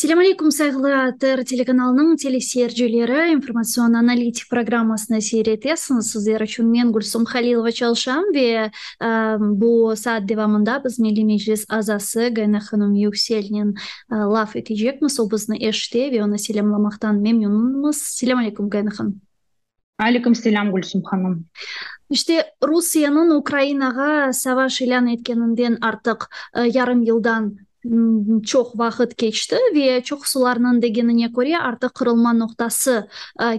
Selâm aleyküm, sayğılı ATR telekanalınıñ teleseyircileri, informatsion-analitik programmasını seyir etesiñiz. Sizler içün men, Gülsum Halilova, çalışam ve bu saat devamında biz Milliy Meclis azası Gayana hanım Yükselnen laf etecekmiz. O bizni eşite ve onı selâmlamaqtan memnünmiz. Selâm aleyküm, Gayana hanım. Aleyküm selâm, Gülsum hanım. İşte, Rusiyeniñ Ukrainağa savaş ilân etkeninden artıq yarım yıldan çoq vaqıt keçti ve çoqsularnıñ degenine köre, artıq qırılma noqtası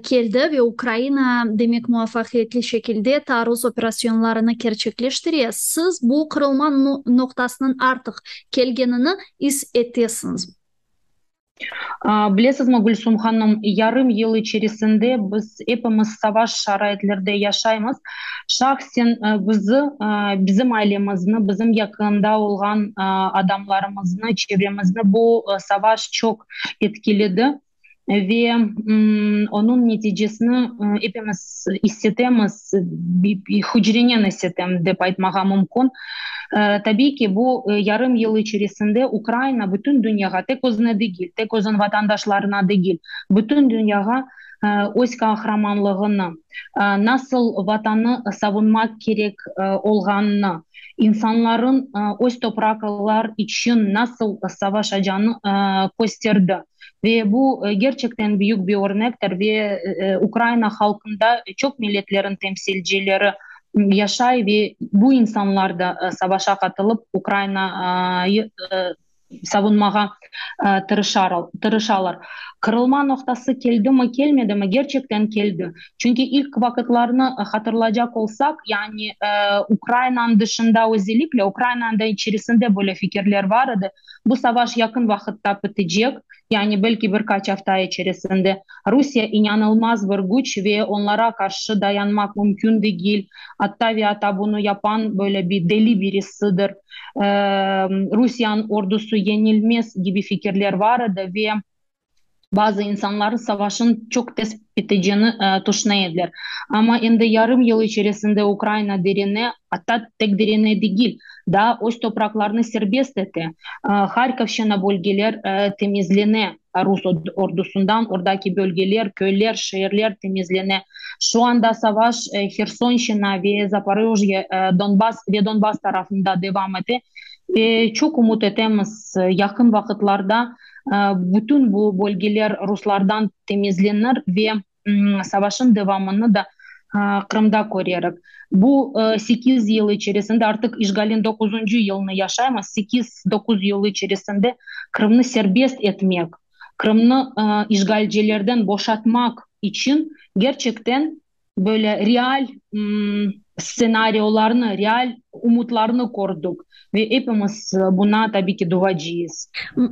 keldi ve Ukraina, demek, muvafaqiyetli şekilde taarruz operasyonlarını kerçekleştire. Siz bu qırılma noqtasınıñ artıq kelgenini is etesiñizmi? Bilesizmi, Gülsum hanım, yarım yıl içerisinde biz epimiz savaş şaraitlerde yaşaymız. Şahsen bizi, bizim ailemizni, bizim yaqında olğan adamlarımıznı, çevremizni bu savaş çoq etkiledi ve onıñ neticesini epimiz issetemiz, hücrenen issetem dep aytmağa mümkün. Tabiiy ki, bu yarım yıl içerisinde Ukrayina bütün dünyağa, tek özüne degil, tek özüniñ vatandaşlarına degil, bütün dünyağa öz qahramanlığını, nasıl Vatanı savunmaq kerek olğanını, insanların öz topraqlar içün nasıl savaşacağını kösterdi. Ve bu gerçekten büyük bir örnektir ve Ukrayina halqında çoq milletlerin temsilcileri yaşay ve bu insanlar da savaşa qatılıp, Ukrayinayı savunmağa tırışalar. Qırılma noqtası keldimi, kelmedimi? Gerçekten keldi. Çünki ilk vaqıtlarnı hatırlaycaq olsaq, yani Ukrayinanıñ dışında, özellikle Ukrayinanıñ da içerisinde böyle fikirler bar edi, Bu savaş yaqın vaqıtta bitecek, yani belki bir qaç afta içerisinde. Rusiye inanılmaz bir güç ve onlara qarşı dayanmaq mümkün degil. Atta ve atta bunı yapan böyle bir deli birisidir. Rusiyanıñ ordusı yeñilmez kibi fikirler bar edi ve Bazı insanlar savaşın çoq tez biteceni tüşüne ediler. Amma endi yarım yıl içerisinde Ukrayina direne, atta tek direne degil, daa öz topraqlarını serbest ete. Harkovşçına bölgeler temizlene rus ordusından, ordaki bölgeler, köyler, şeerler temizlene. Şu anda savaş Hersonşçına ve Zaporojye, Donbas ve Donbas tarafında devam ete. Ve çoq ümüt etemiz, yaqın vaqıtlarda Bütün bu bölgeler ruslardan temizlenir ve savaşın devamını da Qırımda körerik. Bu sekiz yıl içerisinde, artıq işğalin doquzıncı yılını yaşaymız, sekiz-doquz yıl içerisinde Qırımnı serbest etmek, Qırımnı işğalcilerden boşatmaq içün gerçekten Böyle real stsenariolarnı, real umutlarnı kördik ve epimiz buna, tabiy ki, duacıyız.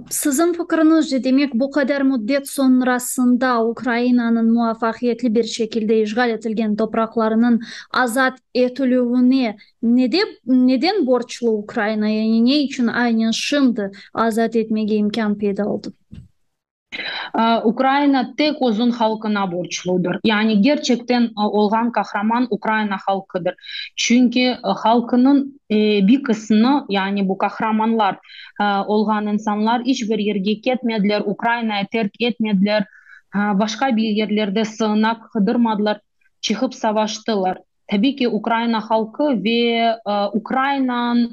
Siziñ fikriñizce, demek, bu qadar müddet soñrasında Ukrainanıñ muvafaqiyetli bir şekilde işğal etilgen topraqlarınıñ azat etilüvine neden borclu Ukraina, yani ne içün aynen şimdi azat etmege imkân peyda oldı? Ukraina tek özüñ halqına borcludır. Yani gerçekten olğan qahraman Ukraina halqıdır. Çünki halqınıñ bir qısmı, yani bu qahramanlar olğan insanlar iç bir yerge ketmediler, Ukrainayı terk etmediler, başqa bir yerlerde sığınaq qıdırmadılar, çıqıp savaştılar. Tabiy ki, Ukraina halqı ve Ukrainanıñ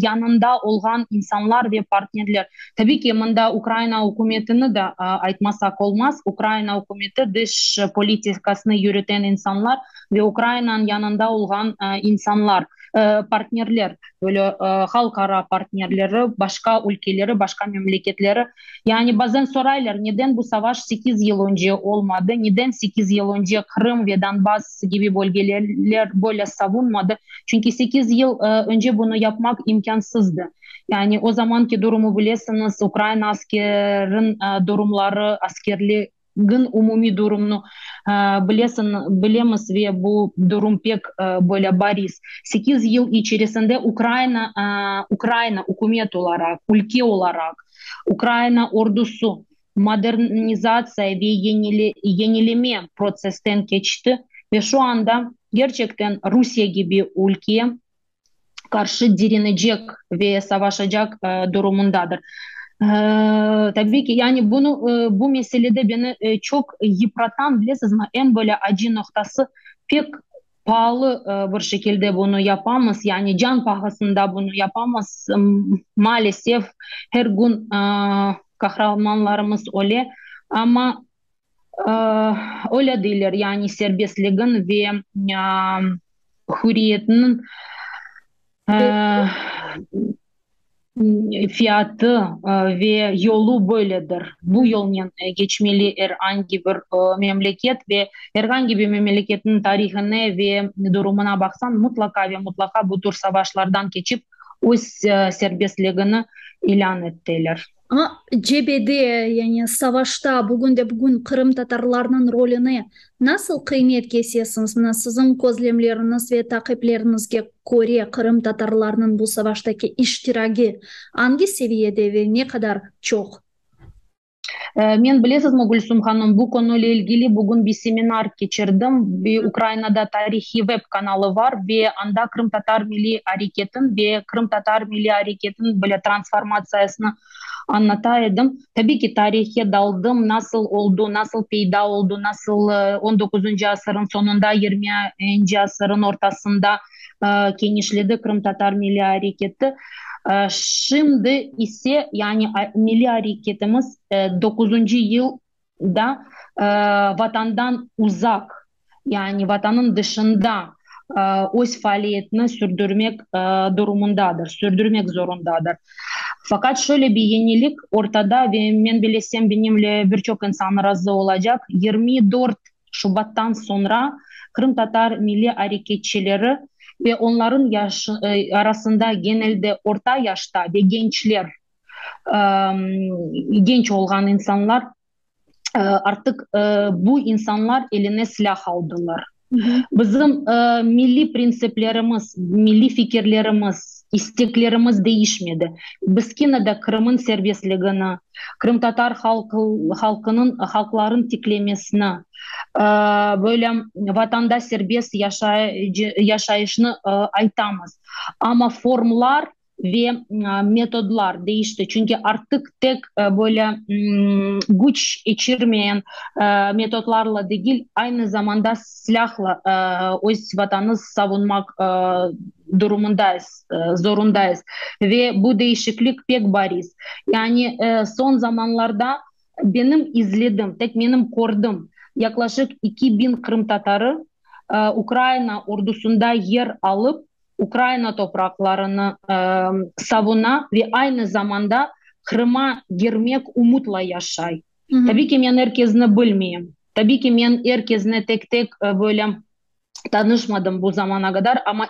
yanında olğan insanlar ve partnerler. Tabiy ki, mında Ukraina ükümetini de aytmasaq olmaz. Ukraina ükümeti dış politikasını yürüten insanlar ve Ukrainanıñ yanında olğan insanlar. Partnerler, böyle halqara partnerleri, başqa ülkeleri, başqa memleketleri. Yani bazen soraylar, neden bu savaş sekiz yıl önce olmadı, neden sekiz yıl önce Qırım ve Donbass kibi bölgeler böyle savunmadı? Çünki sekiz yıl önce bunı yapmaq imkânsızdı. Yani o zamanki durumı bilesiñiz, Ukraina askerin durumları, askerli, Gın umumiy durumnı bilesiñ, bilemiz ve bu durum pek böyle bariz. Sekiz yıl içerisinde Ukraina, Ukraina ükümet olaraq, ülke olaraq, Ukraina ordusı modernizatsiya ve yenileme protsessten keçti ve şu anda gerçekten Rusiye kibi ülke qarşı direnecek ve savaşacaq durumundadır. Tabiiy ki, yani bunı, bu meselede beni çoq yıpratan, bilesizmi, eñ böyle acı noqtası, pek paalı bir şekilde bunı yapamız, yani can pahasında bunı yapamız, maalesef, her kün qahramanlarımız öle, amma öyle deyler, yani serbestligin ve hürriyetniñ fiyatı ve yolu böyledir. Bu yolnen keçmeli er angi bir memleket ve er angi bir memleketniñ tarihine ve durumına baqsañ, mutlaqa ve mutlaqa bu tür savaşlardan keçip, öz serbestligini ilân ettiler. Amma cebede, yani savaşta bugün de bugün qırımtatarlarnıñ rolüne nasıl qıymet kesesiñiz? Mına siziñ közlemleriñiz ve taqipleriñizge köre qırımtatarlarnıñ bu savaştaki iştiragi angi seviyede ve ne qadar çoq? Men, bilesizmi, Gülsum hanım, bu konuyla ilgili bugün bir seminar keçirdim. Bir Ukrainada tarihiy web kanalı var ve anda qırımtatar milliy areketin ve qırımtatar milliy areketin böyle transformatsiyasını añlata edim. Tabiy ki, tarihke daldım, nasıl oldu, nasıl peyda oldu, nasıl on doquzıncı asırıñ soñunda, yirminci asırıñ ortasında kenişledi qırımtatar milliy areketi. Şimdi ise, yani milliy areketimiz doquzıncı yılda vatandan uzaq, yani vatanıñ dışında öz faaliyetini sürdürmek durumundadır, sürdürmek zorundadır. Faqat şöyle bir yenilik ortada ve men bilesem benimle bir çoq insan razı olacaq, 24 Şubattan soñra qırımtatar milliy areketçileri ve onların yaşı arasında genelde orta yaşta ve gençler, genç olğan insanlar, artıq bu insanlar eline silâh aldılar. Bizim milliy printsiplerimiz, milliy fikirlerimiz, isteklerimiz değişmedi. Biz kene de Qırım'ın serbestligini, qırımtatar halqınıñ haqların tiklemesini, böyle vatanda serbest yaşayışnı aytamız. Amma formlar ve metodlar değişti. Çünki artıq tek böyle küç içirmeyen metodlarla degil, aynı zamanda silâhla öz vatanı savunmaq durumundayız, zorundayız. Ve bu değişiklik pek bariz. Yani soñ zamanlarda benim izledim, tek menim kördim, yaqlaşıq 2000 qırımtatarı Ukraina ordusında yer alıp, Ukraina topraqlarını savuna ve aynı zamanda Qırıma girmek umutla yaşay. Tabii ki, men er kezni bilmeyim. Tabii ki, men er kezni tek-tek böyle tanışmadım bu zamana qadar, amma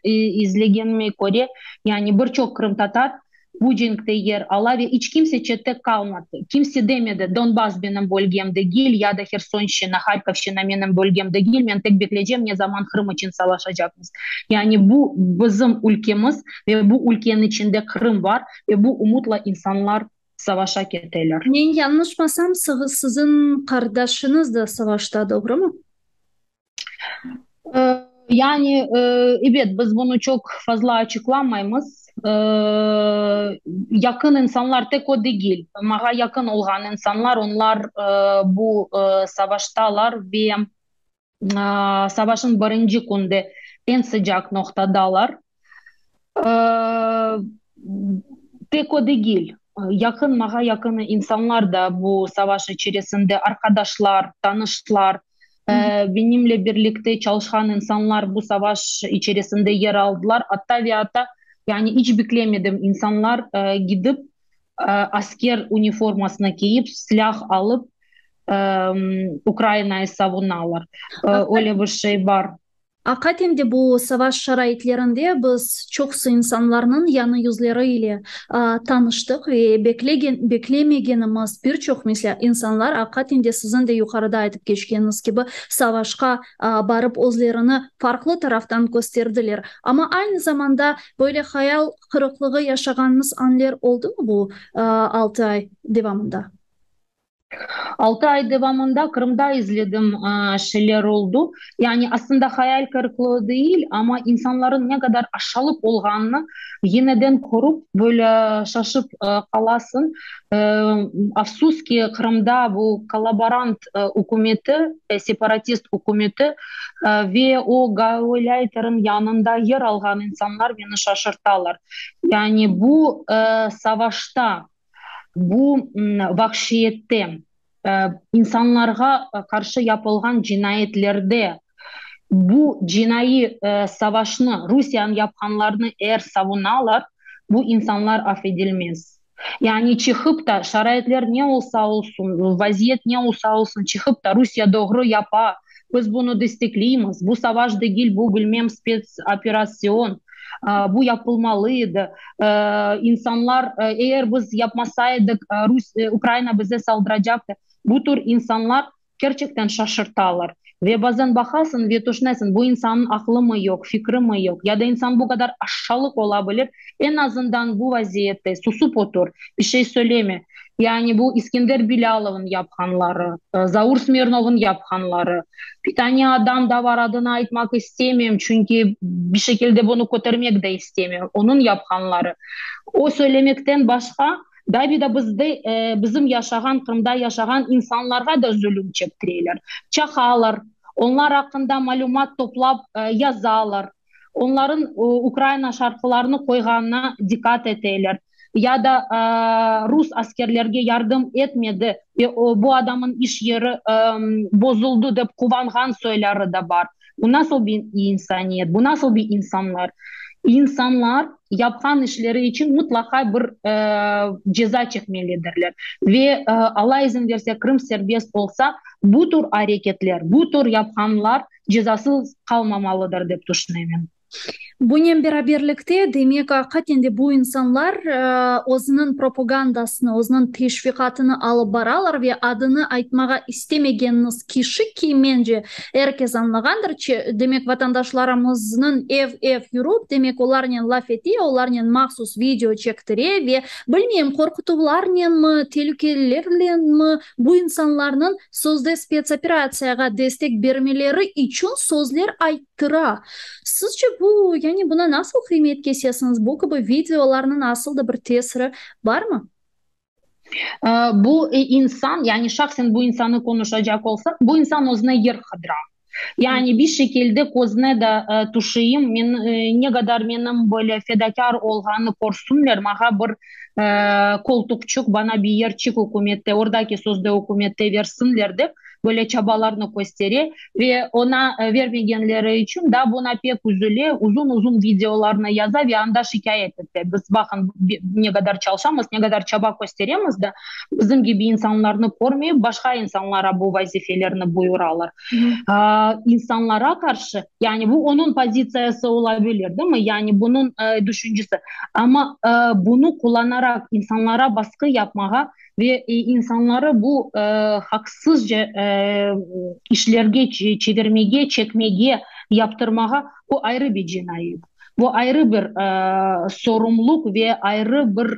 izlegenime köre, yani bir çoq qırımtatar bu cenkte yer ala ve iç kimse çette qalmadı. Kimse demedi, Donbass benim bölgem degil, ya da Hersonşçina, Harkovşçina menim bölgem degil, men tek bekleycem, ne zaman Qırım içün savaşacaqmız. Yani bu bizim ülkemiz ve bu ülkeniñ içinde Qırım bar ve bu umutla insanlar savaşa keteler. Men yañlışmasam, siziñ qardaşıñız da savaşta, doğrumı? Yani, ebet, biz bunı çoq fazla açıqlamaymız. Yaqın insanlar, tek o degil, maña yaqın olğan insanlar, onlar bu savaştalar ve savaşın birinci künde eñ sıcaq noqtadalar. Tek o degil, yaqın, maña yaqın insanlar da bu savaş içerisinde, arqadaşlar, tanışlar, benimle birlikte çalışqan insanlar bu savaş içerisinde yer aldılar. Atta ve atta, yani iç beklemedim, insanlar gidip asker üniformasını kiyip, silâh alıp, Ukrainayı savunalar. Öyle bir şey bar. Aqiqaten de bu savaş şaraitlerinde biz çoqusı insanlarnıñ yañı yüzleri ile tanıştıq ve beklegen, beklemegenimiz bir çoq, meselâ, insanlar aqiqaten de siziñ de yuqarıda aytıp keçkeniñiz kibi savaşqa barıp özlerini farqlı taraftan kösterdiler. Amma aynı zamanda böyle hayal qırıqlığı yaşağanıñız anler oldumı bu altı ay devamında? 6 ay devamında Qırımda izledim şeyler oldı. Yani aslında hayal kırıklığı değil, ama insanların ne qadar aşalık olğanını yeniden körip, böyle şaşıp qalasıñ. Afsus ki, Qırımda bu kollaborant ükümeti, separatist ükümeti ve o gauleiterniñ yanında yer alğan insanlar meni şaşırtalar. Yani bu savaşta, bu vahşiyette, insanlarğa qarşı yapılğan cinayetlerde, bu cinaiy savaşnı, Rusiyeniñ yapqanlarını eğer savunalar, bu insanlar affedilmez. Yani çıqıp da, şaraitler ne olsa olsun, vaziyet ne olsa olsun, çıqıp da Rusiye doğru yapa, biz bunı destekleymiz, bu savaş degil, bu bilmem spetsoperasyon, bu yapılmalı edi, insanlar, eğer biz yapmasaydık, Ukraina bize saldıracaqtı. Bu tür insanlar kerçekten şaşırtalar. Ve bazen baqasıñ ve tüşünesiñ, bu insannıñ aqlımı yoq, fikrimi yoq, ya da insan bu qadar aşşalıq ola bilir, eñ azından bu vaziyette susıp otur, bir şey söyleme. Yani bu İskender Bilâlovnıñ yapqanları, Zaur Smirnovnıñ yapqanları, bir tane adam da bar, adını aytmaq istemeyim, çünki bir şekilde bunı kötermek de istemeyim, onıñ yapqanları. O söylemekten başqa, daa bir de bizde, bizim yaşağan, Qırımda yaşağan insanlarğa da zulüm çektireler. Çaqalar, onlar aqqında malümat toplap yazalar, onların Ukraina şarqılarını qoyğanına diqqat eteler. Ya da rus askerlerge yardım etmedi ve bu adamın iş yeri bozuldı dep quvanğan soyları da bar. Bu nasıl bir insaniyet, bu nasıl bir insanlar? İnsanlar yapqan işleri içün mutlaqa bir ceza çekmelidirler. Ve Alla izin verse, Qırım serbest olsa, bu tür areketler, bu tür yapqanlar cezasız qalmamalıdır dep tüşünemen. Bunen beraberlikte, demek, aqiqaten de bu insanlar özüniñ propagandasını, özüniñ teşviqatını alıp baralar ve adını aytmağa istemegeniñiz kişi ki, mence, er kes añlağandır, demek, vatandaşlarımıznıñ ev-ev yürip, demek, olarnen laf ete, olarnen mahsus video çektire ve, bilmeyim, qorqutuvlarnenmi, telükelerlenmi, bu insanlarnıñ sözde spetsoperatsiyağa destek bermeleri içün sözler ayttıra. Sizce bu, yani buna nasıl qıymet kesesiñiz, bu kibi videolarnıñ asıl da bir tesiri barmı? Bu insan, yani şahsen bu insanı qonuşacaq olsaq, bu insan özüne yer qıdıra. Yani bir şekilde közüne de tüşeyim, men ne qadar menim böyle fedakâr olğanını körsünler, maña bir qoltuqçıq, bana bir yerçik ükümette, oradaki sözde ükümette versinler dep, böyle çabalarnı köstere ve oña vermegenleri içün da buña pek üzüle, uzun-uzun videolarnı yaza ve anda şikâyet ete. Biz, baqın, ne qadar çalışamız, ne qadar çaba kösteremiz da, bizim kibi insanlarnı körmeyip, başqa insanlara bu vazifelerni buyuralar. İnsanlara qarşı, yani bu onıñ pozitsiyası ola bilir, değil mi? Yani bunıñ düşüncesi. Amma bunı qullanaraq insanlara basqı yapmağa ve insanları bu haqsızca işlerge çevirmege, çekmege, yaptırmağa, bu ayrı bir cinayet. Bu ayrı bir sorumluq ve ayrı bir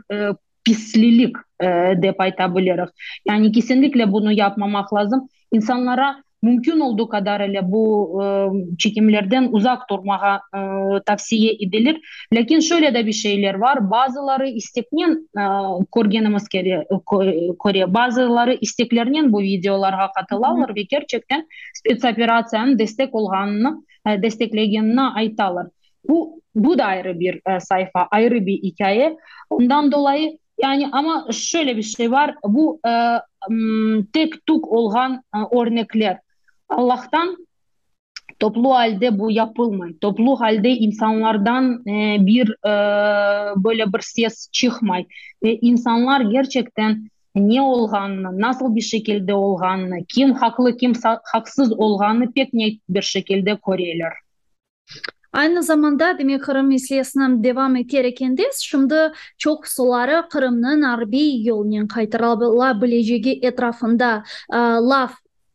pislilik dep ayta biliriz. Yani kesinlikle bunı yapmamaq lazım. İnsanlara mümkün olduğu qadar ile bu çekimlerden uzaq turmağa tavsiye edilir. Lâkin şöyle de bir şeyler var, bazıları isteknen körgenimiz köre, bazıları isteklernen bu videolarğa qatılalar ve kerçekten spetsoperatsiyanıñ destek olğanını, desteklegenini aytalar. Bu, bu da ayrı bir sayfa, ayrı bir ikâye. Ondan dolayı, yani, amma şöyle bir şey var, bu tek-tük olğan örnekler. Allahtan toplu alde bu yapılmay. Toplu halde insanlardan bir böyle bir ses çıqmay. Ve insanlar gerçekten ne olğanını, nasıl bir şekilde olğanını, kim haqlı, kim haqsız olğanını pek net bir şekilde köreler. Aynı zamanda, demek, Qırım meselesini devam eter ekende, şimdi çoqusuları Qırımnıñ arbiy yolnen qaytarıla bilecegi etrafında laf.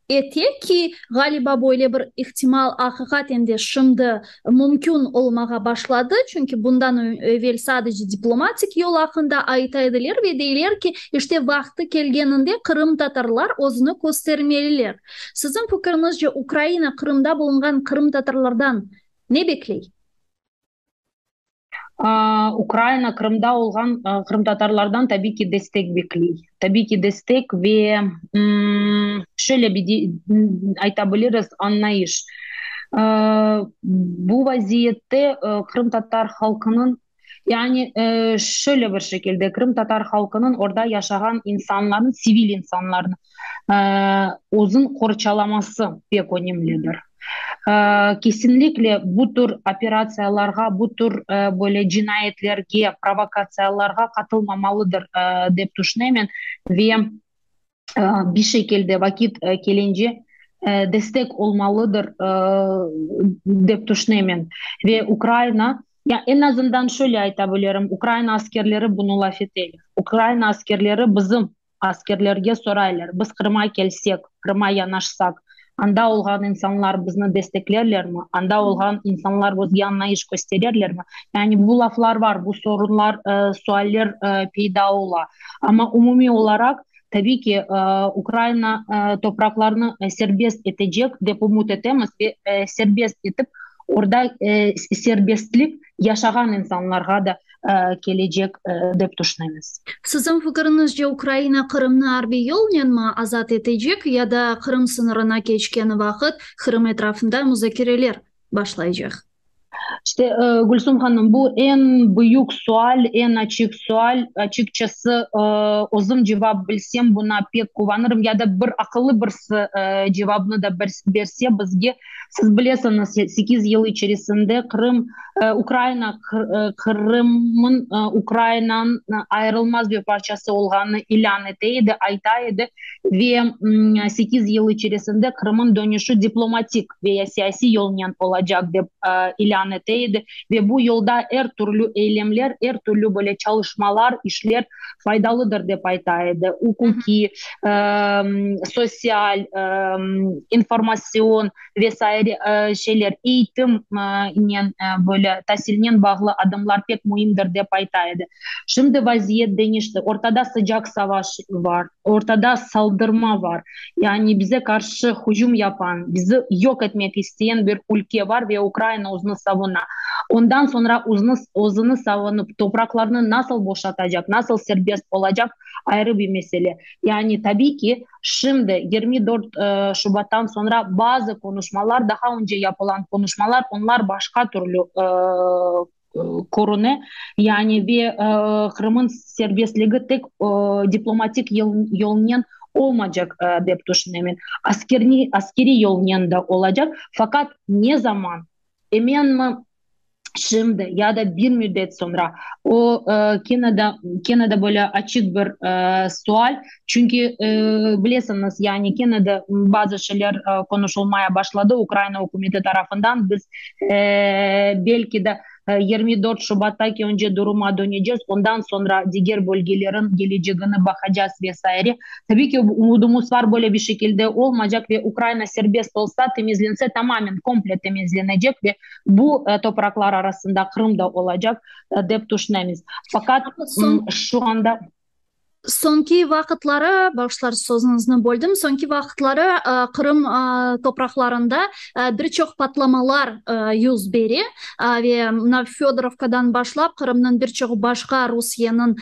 ete ki, ğaliba böyle bir ihtimal aqiqaten de şimdi mümkün olmağa başladı, çünki bundan evel sadece diplomatik yol aqqında ayta ediler ve deyler ki, işte vaqtı kelgeninde qırımtatarlar özüni köstermeliler. Siziñ fikiriñizce, Ukraina Qırımda bulunğan qırımtatarlardan ne bekley? Ukraina Qırımda olğan qırımtatarlardan tabiy ki destek bekley. Tabiy ki destek ve şöyle bir ayta biliriz, añlayış. Bu vaziyette qırımtatar halqınıñ, yani şöyle bir şekilde qırımtatar halqınıñ orda yaşağan insanlarnıñ, sivil insanlarnıñ özün qorçalaması pek önemlidir. Kesinlikle bu tür operatsiyalarğa, bu tür böyle cinayetlerge, provokatsiyalarğa qatılmamalıdır, dep tüşünemen ve bir şekilde vaqıt kelince destek olmalıdır, dep tüşünemen. Ve Ukraina, ya eñ azından şöyle ayta bilirim, Ukraina askerleri bunı laf eteler. Ukraina askerleri bizim Askerlerge soraylar, biz Qırıma kelsek, Qırıma yanaşsaq, anda olğan insanlar bizni desteklerlermi, anda olğan insanlar bizge añlayış köstererlermi? Yani bu laflar bar, bu sorunlar, sualler peyda ola. Amma umumiy olaraq, tabiy ki, Ukraina topraqlarını serbest etecek, dep ümüt etemiz ve serbest etip, orda serbestlik yaşağan insanlarğa da kelecek, dep tüşünemiz. Siziñ fikiriñizce, Ukraina Qırımnı arbiy yolnenmi azat etecek ya da Qırım sıñırına keçkeni vaqıt Qırım etrafında muzakereler başlaycaq? İşte, Gülsum hanım, bu eñ büyük sual, eñ açıq sual. Açıkçası, özüm cevap bilsem, buna pek quvanırım, ya da bir aqıllı birisi cevabını da berse bizge. Siz bilesiñiz, sekiz yıl içerisinde Qırım, Ukraina Qırımnıñ Ukrainanıñ ayırılmaz bir parçası olğanını ilân ete edi, ayta edi ve sekiz yıl içerisinde Qırımnıñ dönüşü diplomatik veya siyasiy yolnen olacaq dep ilân ete edi ve bu yolda er türlü eylemler, er türlü böyle çalışmalar, işler faydalıdır dep ayta edi, uquqiy, sosyal, informatsion ve saire şeyler, eğitimnen böyle tasilnen bağlı adımlar pek müimdir dep ayta edi. Şimdi vaziyet deñişti, ortada sıcaq savaş var, ortada saldırma var, yani bize qarşı hücum yapan, bizi yoq etmek isteyen bir ülke var ve Ukraina özüni savuna. Ondan soñra özüni savunıp, topraqlarnı nasıl boşatacaq, nasıl serbest olacaq, ayrı bir mesele. Yani, tabiy ki, şimdi, 24 şubattan soñra bazı qonuşmalar, daha önce yapılan qonuşmalar, onlar başqa türlü körüne. Yani, ve Qırım'ın serbestligi tek diplomatik yolnen olmaycaq, dep tüşünemen. Askeriy yolnen de olacaq. Faqat ne zaman? Emenmi şimdi ya da bir müddet soñra, o kene de, kene de böyle açıq bir sual, çünki bilesiñiz, yani kene de bazı şeyler qonuşulmaya başladı Ukraina ükümeti tarafından, biz belki de 24 Şubattaki önce duruma döneceğiz, ondan soñra diger bölgelerin gelecegini baqacağız ve saire. Tabii ki, umudumuz var, böyle bir şekilde olmaycaq ve Ukraina serbest olsa, temizlense, tamamen komple temizlenecek ve bu topraqlar arasında Qırım da olacaq, dep tüşünemiz. Faqat şu anda. Soñki vaqıtları, bağışlar sözüñizni böldim, soñki vaqıtları Qırım topraqlarında bir çoq patlamalar yüz bere ve mına Födorovkadan başlap Qırımnıñ bir çoq başqa Rusiyeniñ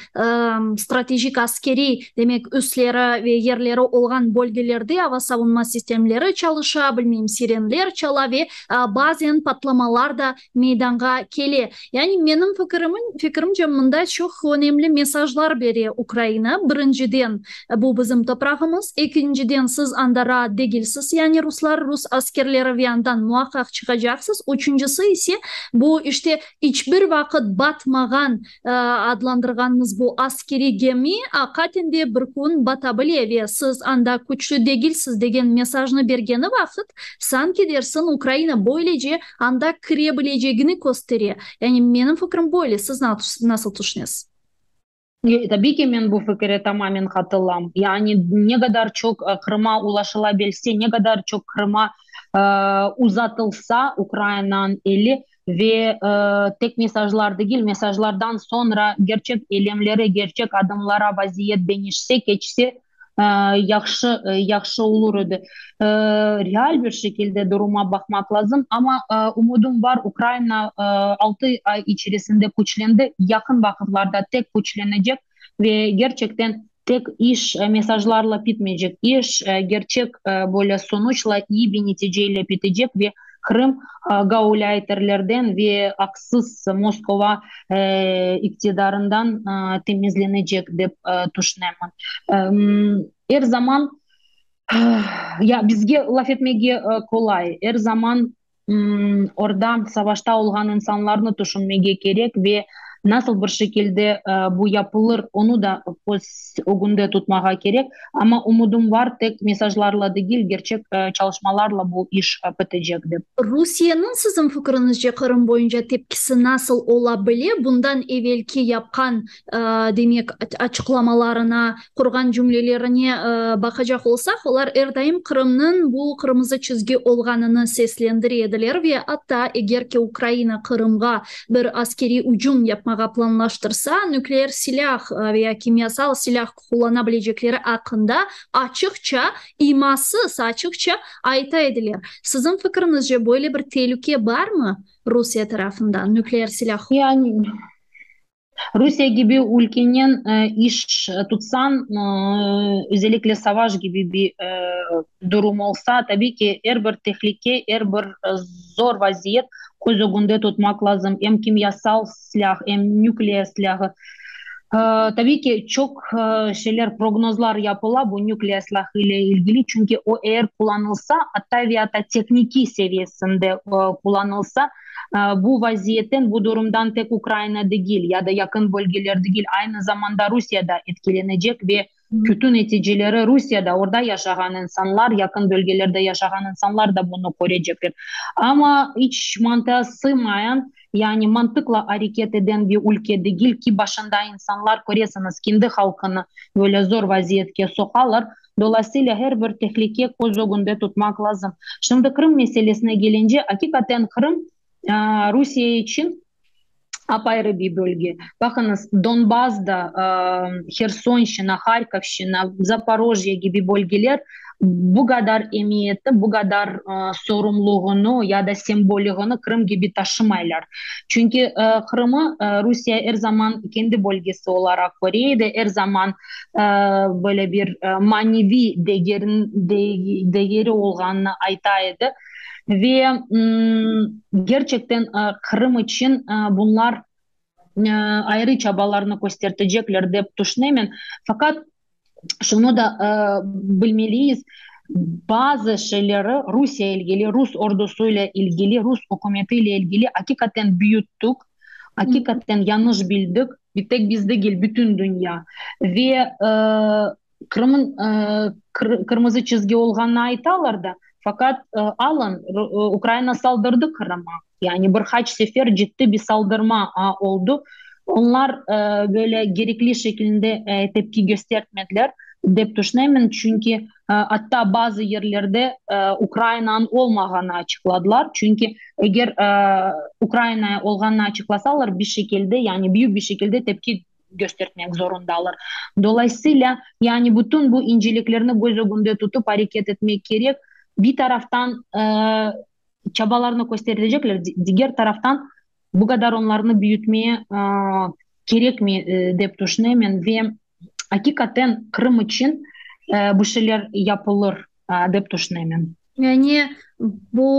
stratejik askeriy, demek, üsleri ve yerleri olğan bölgelerde ava savunma sistemleri çalışa, bilmeyim, sirenler çala ve bazen patlamalar da meydanğa kele. Yani menim fikirimce, mında çoq önemli mesajlar bere Ukraina. Birinciden, bu bizim toprağımız. Ekinciden, siz anda raat degilsiz, yani ruslar, rus askerleri ve andan muaqqaq çıqacaqsız. Üçüncisi ise, bu işte iç bir vaqıt batmağan adlandırğanımız bu askeriy gemi aqaten de bir kün bata bile ve siz anda küçlü degilsiz degen mesajnı bergeni vaqıt, sanki dersin Ukraina böylece anda kire bilecegini köstere. Yani menim fikrim böyle, siz nasıl tüşünesiz? Tabiy ki, men bu fikire tamamen qatılam. Yani ne qadar çoq Qırıma ulaşıla belse, ne qadar çoq Qırıma uzatılsa Ukrainanıñ eli ve tek mesajlar degil, mesajlardan soñra gerçek eylemlere, gerçek adımlara vaziyet deñişse, keçse, yahşı, yahşı olur edi. Real bir şekilde duruma baqmaq lazım, amma ümüdim bar, Ukraina altı ay içerisinde küçlendi, yaqın vaqıtlarda tek küçlenecek ve gerçekten tek iş mesajlarla bitmeycek, iş gerçek böyle sonuçla, iyi bir neticeyle bitecek ve Qırım gaulayterlerden ve aqsız Moskova iqtidarından temizlenecek, dep tüşünemen. Er zaman, ya bizge laf etmege qolay, er zaman orda savaşta olğan insanlarnı tüşünmege kerek ve nasıl bir şekilde bu yapılır, onı da köz ögünde tutmağa kerek. Amma ümüdim bar, tek mesajlarla degil, gerçek çalışmalarla bu iş bitecek dep. Rusiyeniñ, siziñ fikriñizce, Qırım boyunca tepkisi nasıl ola bile? Bundan evelki yapqan, demek, açıqlamalarına, qurğan cümlelerine baqacaq olsaq, olar er daim Qırımnıñ bu qırmızı çizgi olğanını seslendire ediler ve atta eger ki Ukraina Qırımğa bir askeriy ücüm yapmağa planlaştırsa, nükleer silâh veya kimyasal silâh qullana bilecekleri aqqında açıqça, imasız açıqça ayta ediler. Siziñ fikriñizce, böyle bir telüke barmı Rusiye tarafından, nükleer silâh? Yani, Rusiye kibi ülkenen iş tutsañ, özellikle savaş kibi bir durum olsa, tabiy ki, er bir tehlike, er bir zor vaziyet köz ögünde tutmaq lazım. Em kimyasal silâh, em nükleer silâhı. Tabiy ki, çoq şeyler, prognozlar yapıla bu nükleer silâhı ile ilgili, çünki o eğer qullanılsa, atta ve atta tehnikiy seviyesinde qullanılsa, bu vaziyetten, bu durumdan tek Ukraina degil, ya da yaqın bölgeler degil, aynı zamanda Rusiye da etkilenecek ve kötü neticeleri Rusiyada, orda yaşağan insanlar, yaqın bölgelerde yaşağan insanlar da bunı körecekler. Amma iç mantığa sıymayan, yani mantıqla areket eden bir ülke degil ki, başında insanlar, köresiñiz, kendi halqını böyle zor vaziyetke soqalar. Dolayısıyla her bir tehlike köz ögünde tutmaq lazım. Şimdi Qırım meselesine kelince, aqiqaten Qırım Rusiye içün apayrı bir bölge. Baqıñız, Donbass da, Hersonşçina, Harkovşçina, Zaporojye kibi bölgeler bu qadar emiyeti, bu qadar sorumluğını ya da sembolığını Qırım kibi taşımaylar. Çünki Qırımı Rusiye er zaman kendi bölgesi olaraq köre edi, er zaman böyle bir maneviy degeri olğanını ayta edi. Ve gerçekten Qırım içün bunlar ayrı çabalarnı köstertecekler dep tüşünemen. Faqat şunı da bilmeliyiz, bazı şeyleri Rusiye ilgili, rus ordusı ile ilgili, rus ükümeti ile ilgili aqiqaten büyüttük, aqiqaten yañlış bildik, bir tek biz degil, bütün dünya. Ve Qırımın qırmızı çizgi olğanını aytalar da, faqat alın, Ukraina saldırdı Qırıma, yani bir qaç sefer ciddi bir saldırma oldı. Onlar böyle gerekli şekilde tepki göstertmediler, dep tüşünemen, çünki atta bazı yerlerde Ukrainanıñ olmağanı açıqladılar, çünki eger Ukraina olğanını açıqlasalar, bir şekilde, yani büyük bir şekilde tepki köstertmek zorundalar. Dolayısıyla, yani bütün bu inceliklerni köz ögünde tutıp areket etmek kerek. Bir taraftan çabalarnı kösterecekler, diger taraftan bu qadar onlarnı büyütmeye kerekmi dep tüşünemen ve aqiqaten Qırım içün bu şeyler yapılır dep tüşünemen. Yani bu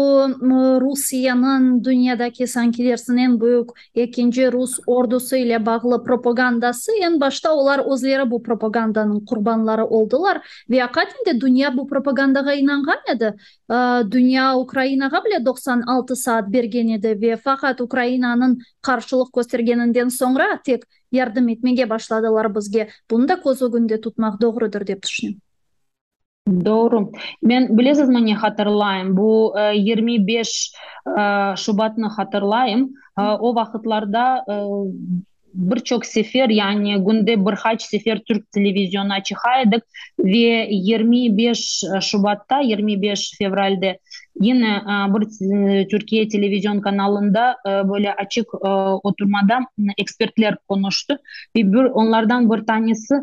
Rusiyeniñ dünyadaki sanki dersiñ eñ büyük ekinci rus ordusı ile bağlı propagandası, eñ başta olar özleri bu propagandanıñ qurbanları oldılar ve aqaten de dünya bu propagandağa inanğan edi. Dünya Ukrainağa bile 96 saat bergen edi ve faqat Ukrainanıñ qarşılıq köstergeninden soñra tek yardım etmege başladılar bizge. Bunı da köz ögünde tutmaq doğrudır dep tüşünem. Doğru. Men, bilesizmi, ne hatırlayım? Bu 25 Şubatnı hatırlayım. O vaqıtlarda. Bir çoq sefer, yani künde bir qaç sefer türk televizyonına çıqa edik ve 25 şubatta, 25 fevralde yine bir Türkiye televizyon kanalında böyle açıq oturmada ekspertler qonuştı ve bir onlardan bir tanesi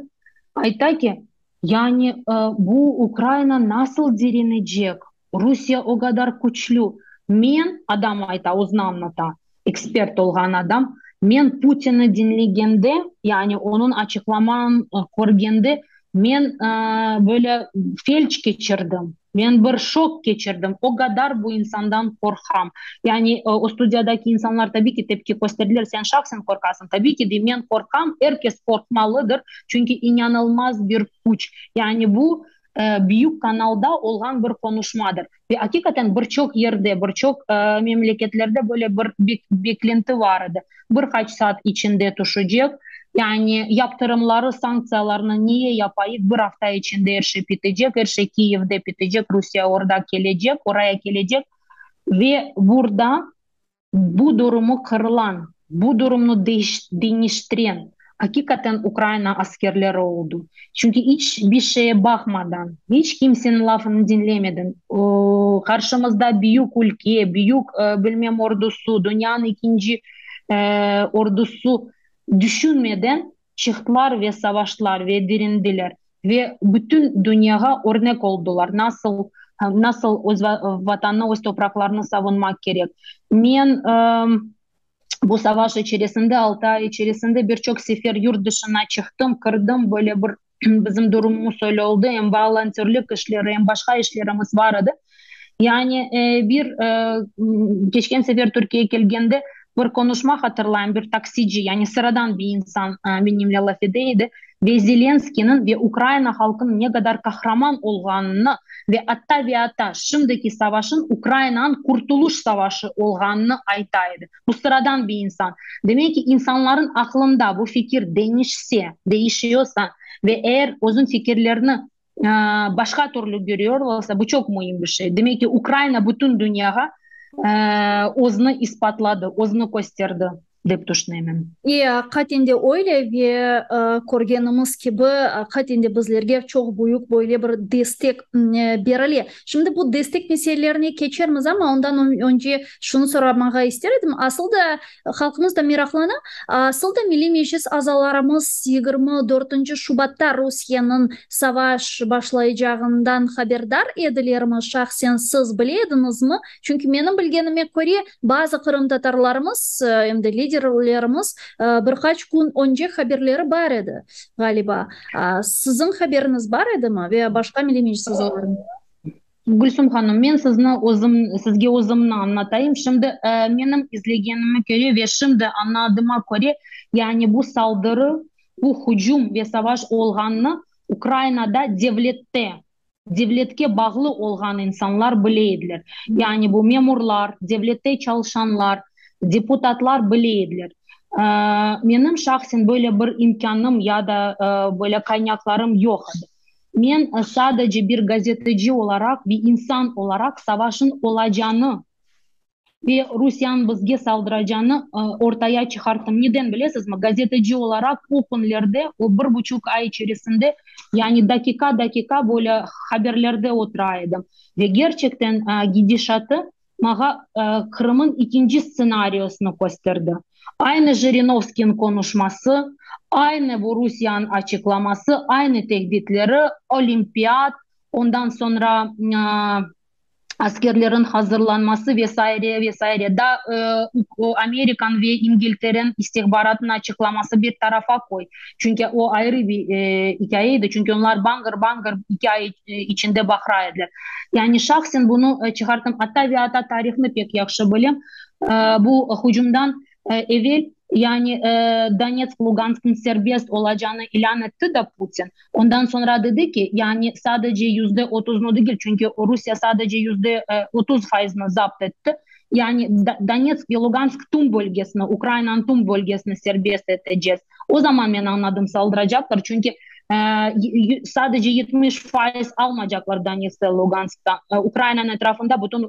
ayta ki, yani bu Ukraina nasıl direnecek, Rusiye o qadar küçlü. Men, adam ayta, özüni añlata, ekspert olğan adam, men Putinni diñlegende, yani onıñ açıqlamanı körgende, men böyle felç keçirdim, men bir şok keçirdim, o qadar bu insandan qorqam. Yani o studiyadaki insanlar tabiy ki tepki kösterdiler, sen şahsen qorqasıñ. Tabiy ki de men qorqam, er kes qorqmalıdır, çünki inanılmaz bir küç. Yani bu büyük kanalda olğan bir qonuşmadır. Ve aqiqaten bir çoq yerde, bir çoq memleketlerde böyle bir beklenti bar edi. Bir qaç saat içinde tüşecek, yani yaptırımları, sanktsiyalarnı niye yapayıq, bir afta içinde er şey bitecek, er şey Kiyevde bitecek, Rusiye orda kelecek, oraya kelecek. Ve burada Bu durumı qırılan, bu durumnı deñiştiren, aqiqaten Ukraina askerleri oldı. Çünki iç bir şeye baqmadan, iç kimseniñ lafını diñlemeden, qarşımızda büyük ülke, büyük, bilmem, ordusı, dünyanıñ ekinci ordusı düşünmeden çıqtılar ve savaştılar ve direndiler. Ve bütün dünyağa örnek oldılar, nasıl nasıl öz Vatannı, öz topraqlarını savunmaq kerek. Men bu savaş içerisinde, altı ay içerisinde bir çoq sefer yurt dışına çıqtım, kirdim, böyle bir bizim durumumız öyle oldı, em volontörlik işleri, em başqa işlerimiz bar edi. Yani bir keçken sefer Türkiyege kelgende bir qonuşma hatırlayım, bir taksici, yani sıradan bir insan menimle laf ede edi. Ve Zelenskıynıñ ve Ukrayina halqınıñ ne qadar qahraman olğanını ve atta ve atta şimdiki savaşıñ Ukrayinanıñ qurtuluş savaşı olğanını ayta edi. Bu sıradan bir insan. Demek ki, insanlarıñ aqlında bu fikir deñişse, değişiyorsa ve eğer özüñ fikirlerini başqa türlü görüyor olsa, bu çoq müim bir şey. Demek ki, Ukrayina bütün dünyağa özüni ispatladı, özüni kösterdi. Dep tüşünemen. E, aqiqaten de öyle ve körgenimiz kibi, aqiqaten de bizlerge çoq büyük böyle bir destek berile. Şimdi bu destek meselelerine keçermiz, amma ondan önce şunı soramağa ister edim, asıl da halqımız da meraqlana, asıl da Milliy Meclis azalarımız 24 şubatta Rusiyeniñ savaş başlaycağından haberdar edilermi, şahsen siz bile ediñizmi? Çünki menim bilgenime köre, bazı qırımtatarlarımız, em de liderlerimiz bir qaç kün önce haberleri bar edi, ğaliba. Siziñ haberiñiz bar edimi ve başqa Milliy Meclis azalarınıñ? Gülsüm hanım, men sizni özüm, sizge özümni añlatayım. Şimdi menim izlegenime köre ve şimdi añladığıma köre, yani bu saldırı, bu hücum ve savaş olğanını Ukrainada devlette, devletke bağlı olğan insanlar bile ediler. Yani bu memurlar, devlette çalışanlar, deputatlar bile ediler. Menim şahsen böyle bir imkânım ya da böyle qaynaqlarım yoq edi. Men sadece bir gazeteci olaraq, bir insan olaraq savaşın olacağını Ve Rusiyanıñ bizge saldıracağını ortaya çıqarttım. Neden bilesizmi? Gazeteci olaraq o künlerde, o bir buçuq ay içerisinde, yani dakika-dakika böyle haberlerde otura edim. Ve gerçekten gidişatı maña Qırımıñ ikinci stsenariyosını kösterdi. Aynı Jirinovskiyniñ qonuşması, aynı bu Rusiyanıñ açıqlaması, aynı tehditleri, Olimpiad, ondan soñra askerlerin hazırlanması ve saire, ve saire. Da Amerikan ve İngilteren istihbaratınıñ açıqlaması bir tarafa qoy, çünki o ayrı bir ikâye edi, çünki onlar bangır-bangır iki ay içinde baqıra ediler. Yani şahsen bunı çıqarttım, atta ve atta tarihnı pek yahşı bilem, bu hücumdan evel, yani Donetsk, Lugansknıñ serbest olacağını ilân etti da Putin, Ondan soñra dedi ki, yani sadece %30-nı degil, çünki Rusiye sadece 30% fayızını zapt etti, yani Donetsk ve Lugansk tüm bölgesini, Ukrainanıñ tüm bölgesini serbest etecez. O zaman men añladım, saldıracaqlar, çünki. Sadece 70% almaycaqlar Donetsk ve Luganskta. Ukrainanıñ etrafında bütün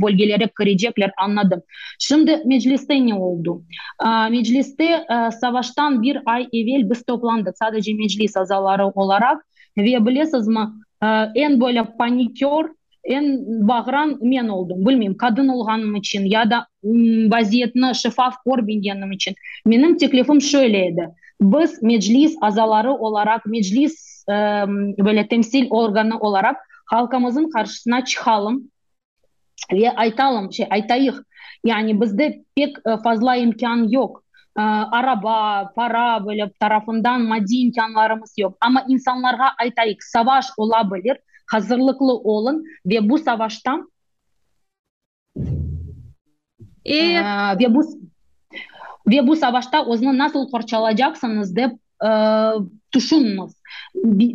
bölgelere kirecekler, añladım. Şimdi Mecliste ne oldı? Mecliste savaştan bir ay evel biz toplandıq, sadece Meclis azaları olaraq. Ve bilesizmi, eñ böyle panikör, eñ bağıran men oldım. Bilmeyim, qadın olğanım içün ya da vaziyetni şeffaf körmegenim içün. Menim teklifim şöyle edi, biz Meclis azaları olaraq, Meclis böyle temsil organı olaraq halqımıznıñ qarşısına çıqalım ve aytalım, şey, aytayıq, yani bizde pek fazla imkân yoq, araba, para böyle tarafından maddiy imkânlarımız yoq, amma insanlarğa aytayıq, savaş ola bilir, hazırlıqlı olun ve bu savaşta ve bu ve bu savaşta özüni nasıl qorçalacaqsıñız dep tüşünüñiz.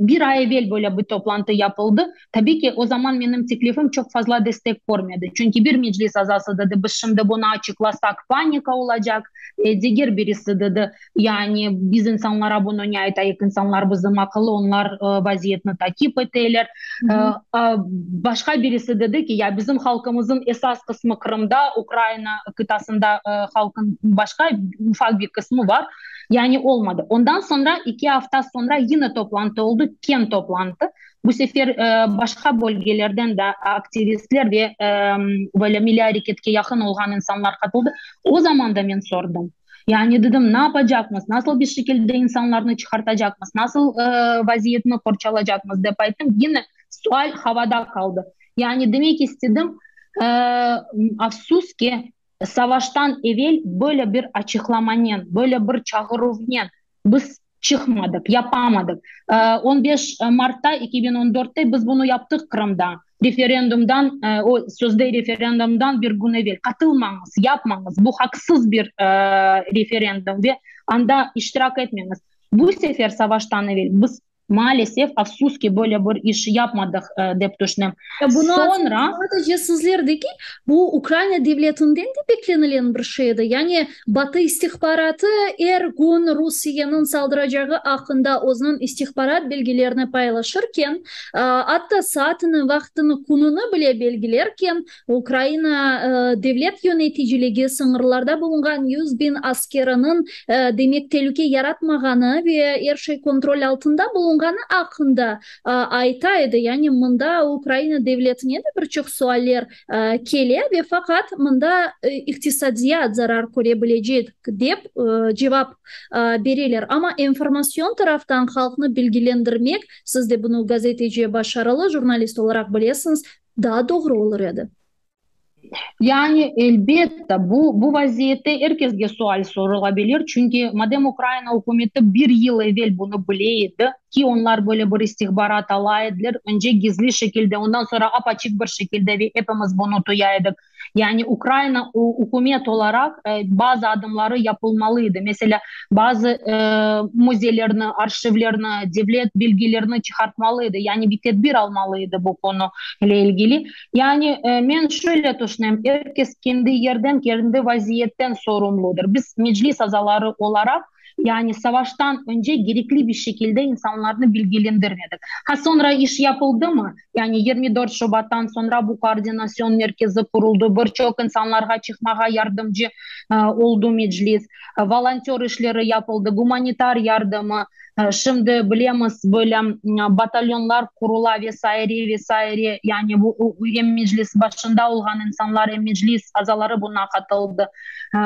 Bir ay evel böyle bir toplantı yapıldı. Tabiy ki, o zaman menim teklifim çoq fazla destek körmedi. Çünki bir meclis azası dedi, biz şimdi bunı açıqlasaq, panika olacaq. Diger birisi dedi, yani biz insanlara bunı ne aytayıq, insanlar bizim aqıllı, onlar vaziyetni takip eteler. Başqa birisi dedi ki, ya bizim halqımızın esas qısmı Qırımda, Ukraina qıtasında halqın başqa ufaq bir qısmı var. Yani olmadı. Ondan soñra, eki afta soñra yine toplantı oldı, keñ toplantı. Bu sefer başqa bölgelerden de aktivistler ve böyle milliy areketke yaqın olğan insanlar qatıldı. O zaman da men sordım. Yani dedim, ne yapacaqmız, nasıl bir şekilde insanlarnı çıqartacaqmız, nasıl vaziyetni qorçalacaqmız, dep ayttım. Yine sual havada qaldı. Yani demek istedim, afsus ki, Savaştan evel böyle bir açıqlamanen, böyle bir çağıruvnen biz çıqmadıq, yapamadıq. 15 martta 2014te biz bunı yaptıq Qırımda, referendumdan, o sözde referendumdan bir kün evel. Qatılmañız, yapmañız, bu haqsız bir referendum ve anda iştirak etmeñiz. Bu sefer savaştan evel biz Maalesef, afsus ki, böyle bir iş yapmadıq, dep tüşünem. Bunı Soñra. Sadece sizler degil, bu Ukraina devletinden de beklenilen bir şey edi. Yani Batı istihbaratı er kün Rusiyeniñ saldıracağı aqqında özüniñ istihbarat bilgilerini paylaşırken, atta saatini, vaqtını, kününi bile belgilerken, Ukraina devlet yöneticiligi sıñırlarda bulunğan 100.000 askeriniñ, demek, telüke yaratmağanı ve er şey kontrol altında bulunğanı aqqında ayta edi. Yani mında Ukraina devletine de bir çoq sualler kele ve faqat mında iqtisadiyat zarar köre bilecek dep cevap bereler. Amma informatsion taraftan halqnı bilgilendirmek, siz de bunı gazeteci, başarılı jurnalist olaraq bilesiñiz, daa doğru olur edi. Yani, elbette, bu, bu vaziyette er kesge sual sorulabilir, çünki madem Ukraina ükümeti bir yıl evel bunı bile edi, ki onlar böyle bir istihbarat ala ediler, önce gizli şekilde, ondan soñra ap-açıq bir şekilde ve epimiz bunı duya edik. Yani, Ukraina ükümet olaraq bazı adımları yapılmalı edi. Meselâ, bazı müzeylerni, arşivlerni, devlet bilgilerini çıqartmalı edi, yani bir tedbir almalı edi bu konu ile ilgili. Yani men şöyle tüşünem, er kes kendi yerden, kendi vaziyetten sorumludır. Biz Meclis azaları olaraq, yani savaştan önce gerekli bir şekilde insanlarnı bilgilendirmedik. Ha soñra iş yapıldımı? Yani 24 Şubattan soñra bu koordinasyon merkezi quruldı, bir çoq insanlarğa çıqmağa yardımcı oldı Meclis, volontör işleri yapıldı, gumanitar yardımı, şimdi bilemiz, böyle batalyonlar qurula ve saire, ve saire, yani bu em Meclis başında olğan insanlar, em Meclis azaları buna qatıldı.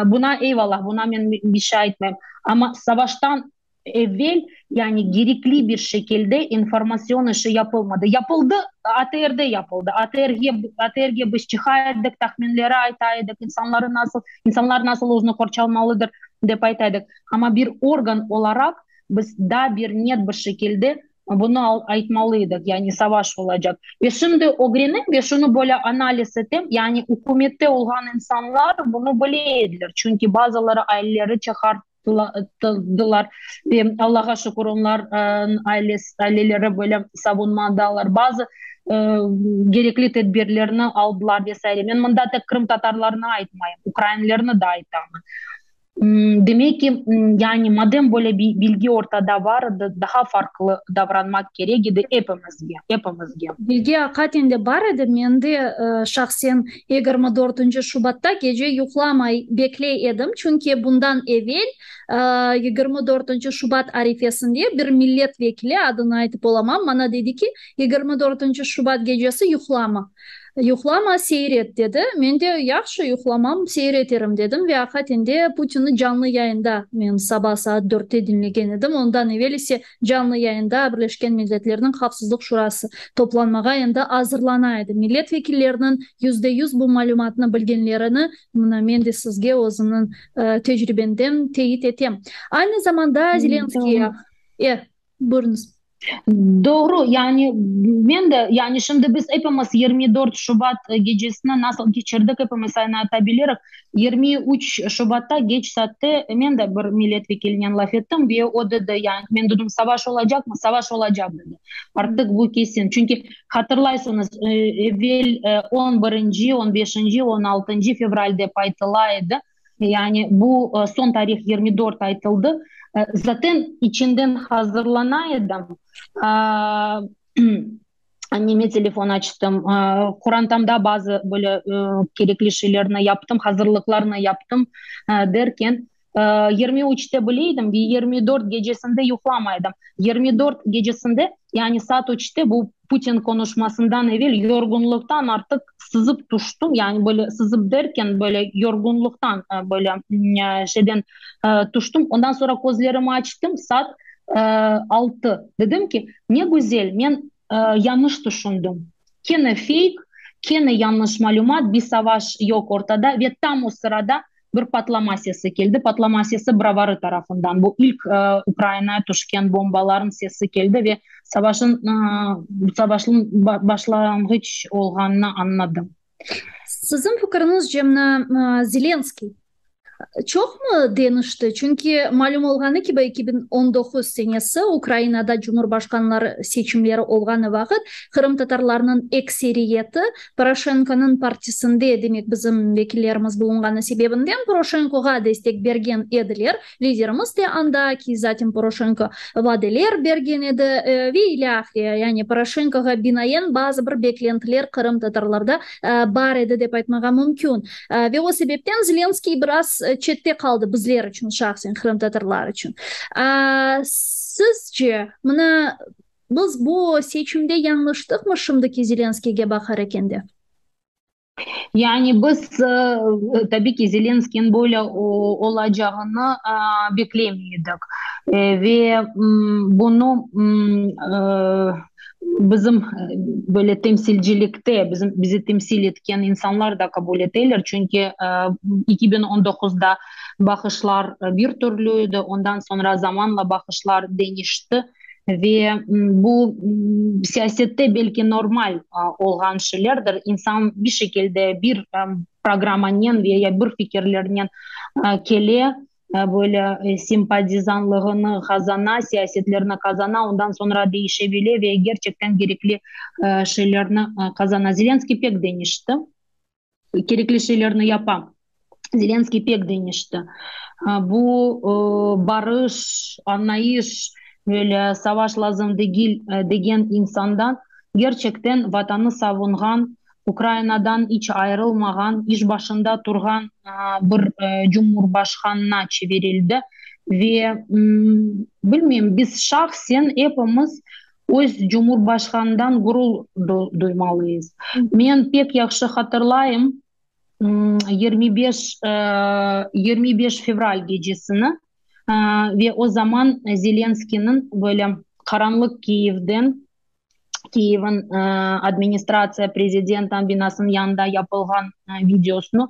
Buna eyvallah, buna men bir şey aytmayım. Amma savaştan evel, yani gerekli bir şekilde informasyon işi yapılmadı. Yapıldı, ATRde yapıldı. ATRge, ATRge biz çıqa edik, tahminleri ayta edik, insanları nasıl, insanlar nasıl özüni qorçalmalıdır, dep ayta edik. Amma bir organ olaraq biz daa bir net bir şekilde bunı aytmalı edik, yani savaş olacaq. Ve şimdi ögrenem ve şunı böyle analiz etem, yani ükümette olğan insanlar bunı bile ediler, çünki bazıları aileleri çıqarttılar ve Allağa şükür, onlar aileleri böyle savunmadalar, bazı gerekli tedbirlerni aldılar ve saire. Men mında tek qırımtatarlarnı aytmayım, ukrainlerni de aytamın. Demek ki, yani madem böyle bir bilgi ortada bar edi, daha farqlı davranmaq kerek edi epimizge, epimizge. Bilgi aqaten de bar edi. Men de şahsen 24 şubatta gece yuqlamay bekley edim, çünki bundan evel, 24 şubat arifesinde bir millet vekili, adını aytıp olamam, maña dedi ki, 24 şubat gecesi yuqlama. Yuqlama, seyir et, dedi. Men de, yahşı, yuqlamam, seyir eterim, dedim ve aqaten de Putinni canlı yayında men saba saat dörtte diñlegen edim, ondan evel ise canlı yayında Birleşken Milletlerniñ Havfsızlıq Şurası toplanmağa endi azırlana edi. Millet vekilleriniñ %100 bu malümatnı bilgenlerini mına men de sizge özümniñ tecribemden teyit etem. Aynı zamanda Zelenskiy. E, buyurıñız. Doğru, yani men de, yani şimdi biz epimiz 24 Şubat gecesini nasıl keçirdik, epimiz aynı bilirik. 23 Şubatta geç saatte men de bir millet vekilinen laf ettim ve o dedi, yani men dedim, savaş olacaqmı? Savaş olacaq dedi. Artıq bu kesin. Çünki hatırlaysıñız, evel 11-nci, 15-nci, 16-ncı fevral dep aytıla edi. Yani bu soñ tarih 24 aytıldı. Zaten içinden hazırlana edim. Anneme telefon açtım. Qorantamda bazı böyle kerekli şeylerni yaptım, hazırlıqlarnı yaptım derken, 23-te bile edim ve 24 gecesinde yuqlamaydım. 24 gecesinde, yani saat 3-te bu Putin konuşmasından evel yorğunlıqtan artıq sızıp tüştüm, yani böyle sızıp derken böyle yorğunlıqtan böyle şeyden tüştüm. Ondan soñra közlerimi açtım, saat 6. Dedim ki, ne güzel, men yañlış tüşündim. Kene feyk, kene yañlış malümat, bir savaş yoq ortada ve tam o sırada bir patlama sesi keldi. Patlama sesi Brovarı tarafından. Bu ilk Ukrainaya tüşken bombaların sesi keldi ve savaşın savaşın başlanğıç olğanını añladım. Siziñ fikiriñizce, mına Zelenskiy çoqmı deñişti? Çünki malüm olğanı kibi, 2019 senesi Ukrainada cumhurbaşqanları seçimleri olğanı vaqıt qırımtatarlarnıñ ekseriyeti Poroşenkonıñ partisinde, demek bizim vekillerimiz bulunğanı sebebinden Poroşenkoğa destek bergen ediler, liderimiz de anda ki, zaten Poroşenko vadeler bergen edi ve ilâhre, yani Poroşenkoğa binaen bazı bir beklentiler qırımtatarlarda bar edi dep aytmağa mümkün. Ve o sebepten Zelenskiy biraz çette qaldı bizler içün, şahsen qırımtatarlar içün. Sizce, mına Biz bu seçimde yañlıştıqmı şimdiki Zelenskiyge baqar ekende? Yani biz, tabiy ki, Zelenskiyniñ böyle olacağını beklemey edik. Ve bunı bizim böyle temsilcilikte, bizim, bizi temsil etken insanlar da qabul eteler, çünki 2019-da baqışlar bir türlü edi, ondan soñra zamanla baqışlar deñişti. Ve bu siyasette belki normal olğan şeylerdir. İnsan bir şekilde bir programmanen ve ya bir fikirlernen kele, böyle sempatizanlığını qazana, siyasetlerini qazana, ondan soñra değişe bile ve gerçekten kerekli şeylerni qazana. Zelenskiy pek deñişti. Kerekli şeylerni yapa. Zelenskiy pek deñişti. Bu barış, añlayış, böyle savaş lazım degil degen insandan gerçekten Vatanı savunğan, Ukrainadan iç ayırılmağan, iş başında turğan bir cumhurbaşqanına çevirildi. Ve bilmeyim, biz şahsen epimiz Öz cumhurbaşqanından gurur duymalıyız. Men pek yahşı hatırlayım, 25, 25 fevral gecesini ve o zaman Zelenskiyniñ böyle qaranlıq Kiyevden, Kiyevniñ administratsiya prezident binasınıñ yanında yapılğan videosını,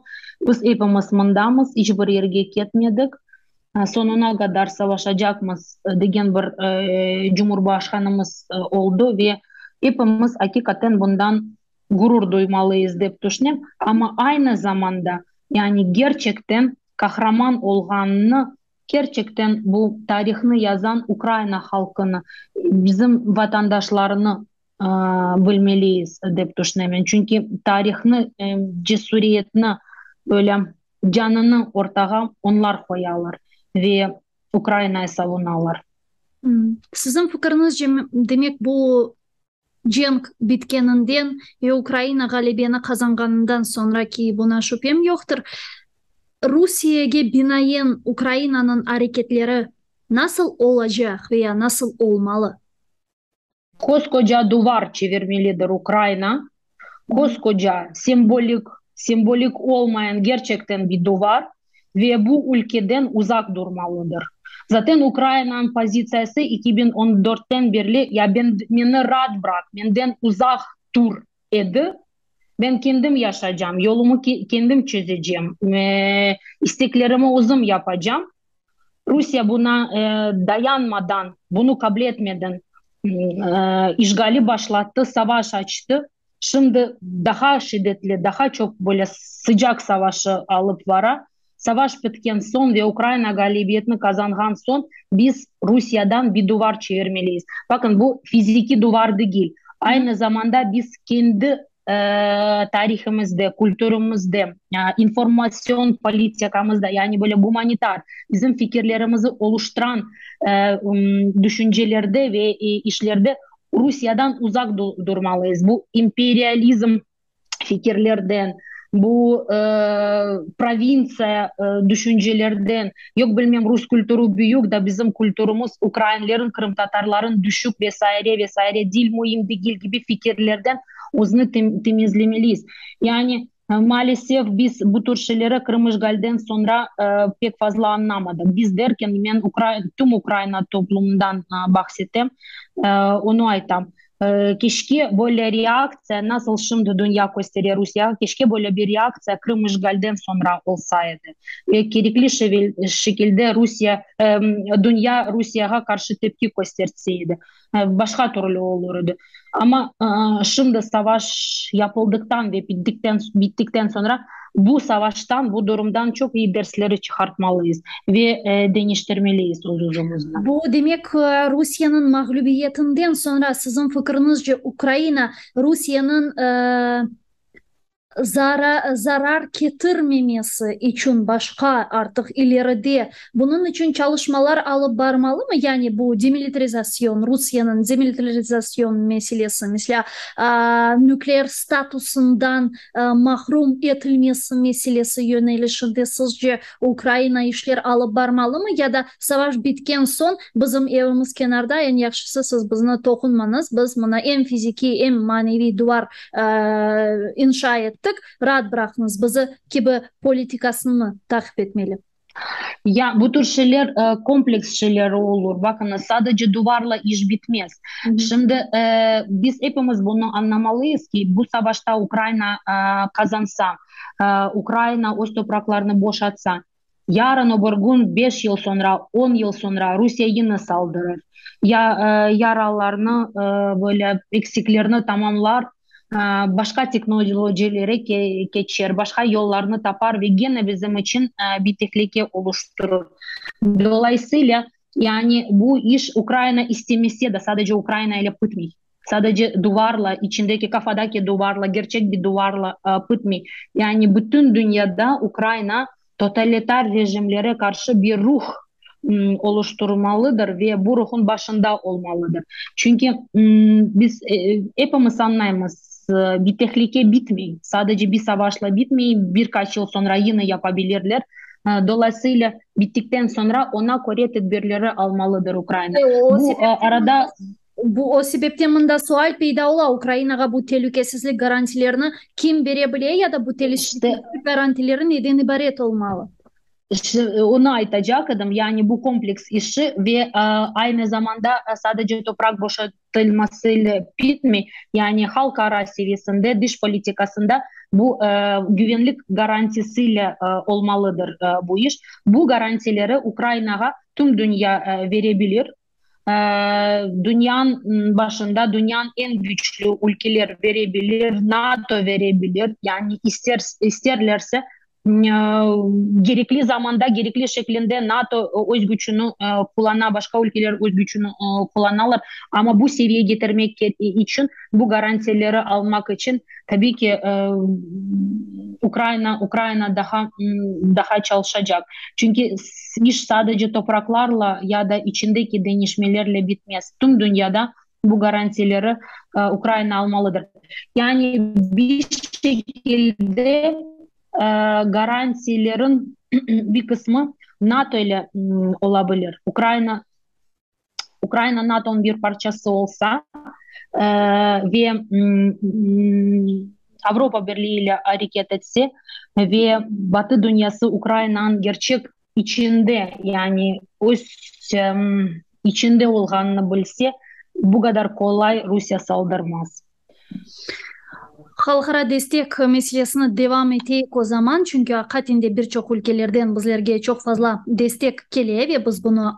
biz epimiz mındamız, iç bir yerge ketmedik, soñuna qadar savaşacaqmız degen bir cumhurbaşqanımız oldı ve epimiz aqiqaten bundan gurur duymalıyız dep tüşünem. Amma aynı zamanda, yani gerçekten qahraman olğanını, kerçekten bu tarihnı yazan Ukraina halqını, bizim vatandaşlarını bilmeliyiz dep tüşünemen. Çünki tarihnı, cesuriyetni böyle. Canını ortağa onlar qoyalar ve Ukrainayı savunalar. Siziñ fikiriñizce, demek, bu cenk bitkeninden ve Ukraina ğalebeni qazanğanından soñra, ki buna şübhem yoqtır, Rusiyege binaen Ukrainanıñ areketleri nasıl olacaq veya nasıl olmalı? Koskoca duvar çevirmelidir Ukraina, koskoca sembolik, sembolik olmayan gerçekten bir duvar ve bu ülkeden uzaq durmalıdır. Zaten Ukrainanıñ pozitsiyası 2014-ten berli ya ben, meni raat bıraq, menden uzaq tur edi, ben kendim yaşaycam, yolumı kendim çezecem, isteklerimi özüm yapacam. Rusiye buna dayanmadan, bunı qabul etmeden işğali başlattı, savaş açtı. Şimdi daha şiddetli, daha çoq böyle sıcaq savaşı alıp vara. Savaş bitken soñ ve Ukraina ğalibiyetni qazanğan soñ biz Rusiyadan bir duvar çevirmeliyiz. Bakın, bu fizikiy duvar degil. Aynı zamanda biz kendi tarihimizde, kültürimizde, informatsion politikamızda, yani böyle gumanitar, bizim fikirlerimizi oluştıran düşüncelerde ve işlerde Rusiyadan uzaq durmalıyız. Bu imperializm fikirlerden, bu provintsiya düşüncelerden, yoq bilmem rus kültürü büyük da bizim kültürümüz ukrainlerin, qırımtatarların düşük ve saire, ve saire, dil müim degil kibi fikirlerden özüni temizlemeliyiz. Yani, maalesef, biz bu tür şeyleri Qırım işğalden soñra pek fazla añlamadıq. Biz derken, men tüm Ukraina toplumından bahsetem, onı aytam. Keşke böyle reaktsiya, nasıl şimdi dünya köstere Rusiyağa, keşke böyle bir reaktsiya Qırım işğalden soñra olsa edi. Ve kerekli şekilde Rusiye, dünya Rusiyağa qarşı tepki kösterse edi. Başqa türlü olur edi. Amma şimdi savaş yapıldıqtan ve bittikten soñra bu savaştan, bu durumdan çoq iyi dersleri çıqartmalıyız ve deñiştirmeliyiz öz-özümizni. Bu, demek, Rusiyeniñ mağlübiyetinden soñra, siziñ fikriñizce, Ukraina Rusiyeniñ zarar ketirmemesi içün başqa artıq ileride bunıñ içün çalışmalar alıp barmalımı? Yani bu demilitarizasyon, Rusiyeniñ demilitarizasyon meselesi, meselâ, nükleer statusından mahrum etilmesi meselesi yönelişinde sizce Ukraina işler alıp barmalımı ya da savaş bitken soñ bizim evimiz kenarda, eñ yahşısı siz bizni toqunmañız, biz mına em fizikiy, em maneviy duvar inşa ettik, raat bıraqıñız bizi kibi politikasını taqip etmeli? Ya bu tür şeyler kompleks şeyleri olur. Bakıñız, sadece duvarla iş bitmez. Şimdi biz epimiz bunı añlamalıyız ki, bu savaşta Ukraina qazansa, Ukraina öz topraqlarını boşatsa, yarın o bir kün, beş yıl soñra, on yıl soñra Rusiye yine saldırır. Ya yaralarnı, böyle eksiklerni tamamlar, başqa teknologilere keçer, başqa yollarnı tapar ve gene bizim içün bir tehlike oluşturır. Dolayısıyla, yani bu iş Ukraina istemese de, sadece Ukraina ile bitmey. Sadece duvarla, içindeki kafadaki duvarla, gerçek bir duvarla bitmey. Yani bütün dünyada Ukraina totalitar rejimlere qarşı bir ruh oluşturmalıdır ve bu ruhun başında olmalıdır. Çünki biz epimiz añlaymız, bir tehlike bitmey, sadece bir savaşla bitmey, bir qaç yıl soñra yine yapabilirler. Dolayısıyla bittikten soñra oña köre tedbirleri almalıdır Ukraina. Bu arada Bu o sebepten mında sual peyda ola, Ukrainağa bu telükesizlik garantilerini kim bere bile ya da bu telükesizlik garantileri neden ibaret olmalı? Onı aytacaq edim, yani bu kompleks işi ve aynı zamanda sadece topraq boşatılması ile bitmey, yani halqara seviyesinde, dış politikasında bu güvenlik garantisi ile olmalıdır bu iş. Bu garantileri Ukrainağa tüm dünya vere bilir. Dünyanıñ başında dünyanıñ eñ güçlü ülkeler vere bilir, NATO vere bilir, yani ister, isterlerse gerekli zamanda, gerekli şeklinde NATO öz gücüni qullana, başqa ülkeler öz gücüni qullanalar, amma bu seviyege getirmek içün, bu garantiyaları almaq içün, tabiy ki, Ukrayina, Ukrayina daha, daha çalışacaq. Çünki iş sadece topraqlarla ya da içindeki deñişmelerle bitmez. Tüm dünyada bu garantileri Ukrayina almalıdır. Yani bir şekilde garantilerin bir qısmı NATO ile ola bilir. Ukrayina Ukrayina NATOnıñ bir parçası olsa ve Avropa Birliği ile areket etse ve Batı dünyası Ukrayinanıñ gerçek içinde, yani öz içinde olğanını bilse, bu qadar qolay Rusiye saldırmaz. Halqara destek meselesini devam eteyik o zaman, çünki aqiqaten de bir çoq ülkelerden bizlerge çoq fazla destek kele ve biz bunı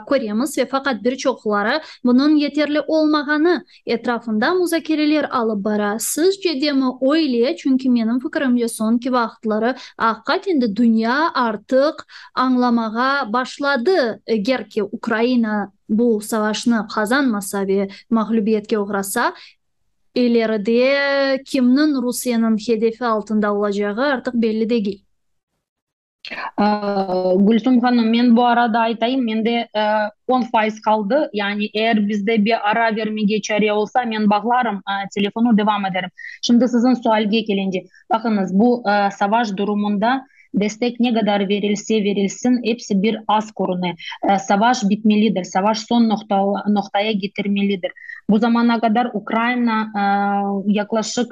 köremiz ve faqat bir çoqları bunıñ yeterli olmağanı etrafında muzakereler alıp bara. Sizce demi öyle? Çünki menim fikirimce soñki vaqıtları aqiqaten de dünya artıq añlamağa başladı, eger ki Ukraina bu savaşnı qazanmasa ve mağlübiyetke oğrasa, ileride kimniñ Rusiyeniñ hedefi altında olacağı artıq belli degil. Gülsüm hanım, men bu arada aytayım, mende 10% qaldı, yani eğer bizde bir ara vermege çare olsa, men bağlarım, telefonu devam ederim. Şimdi siziñ sualge kelince, baqıñız, bu savaş durumunda Destek ne qadar verilse verilsin, episi bir az körüne. Savaş bitmelidir, savaş soñ noqtaya getirmelidir. Bu zamana qadar Ukrayina yaqlaşıq,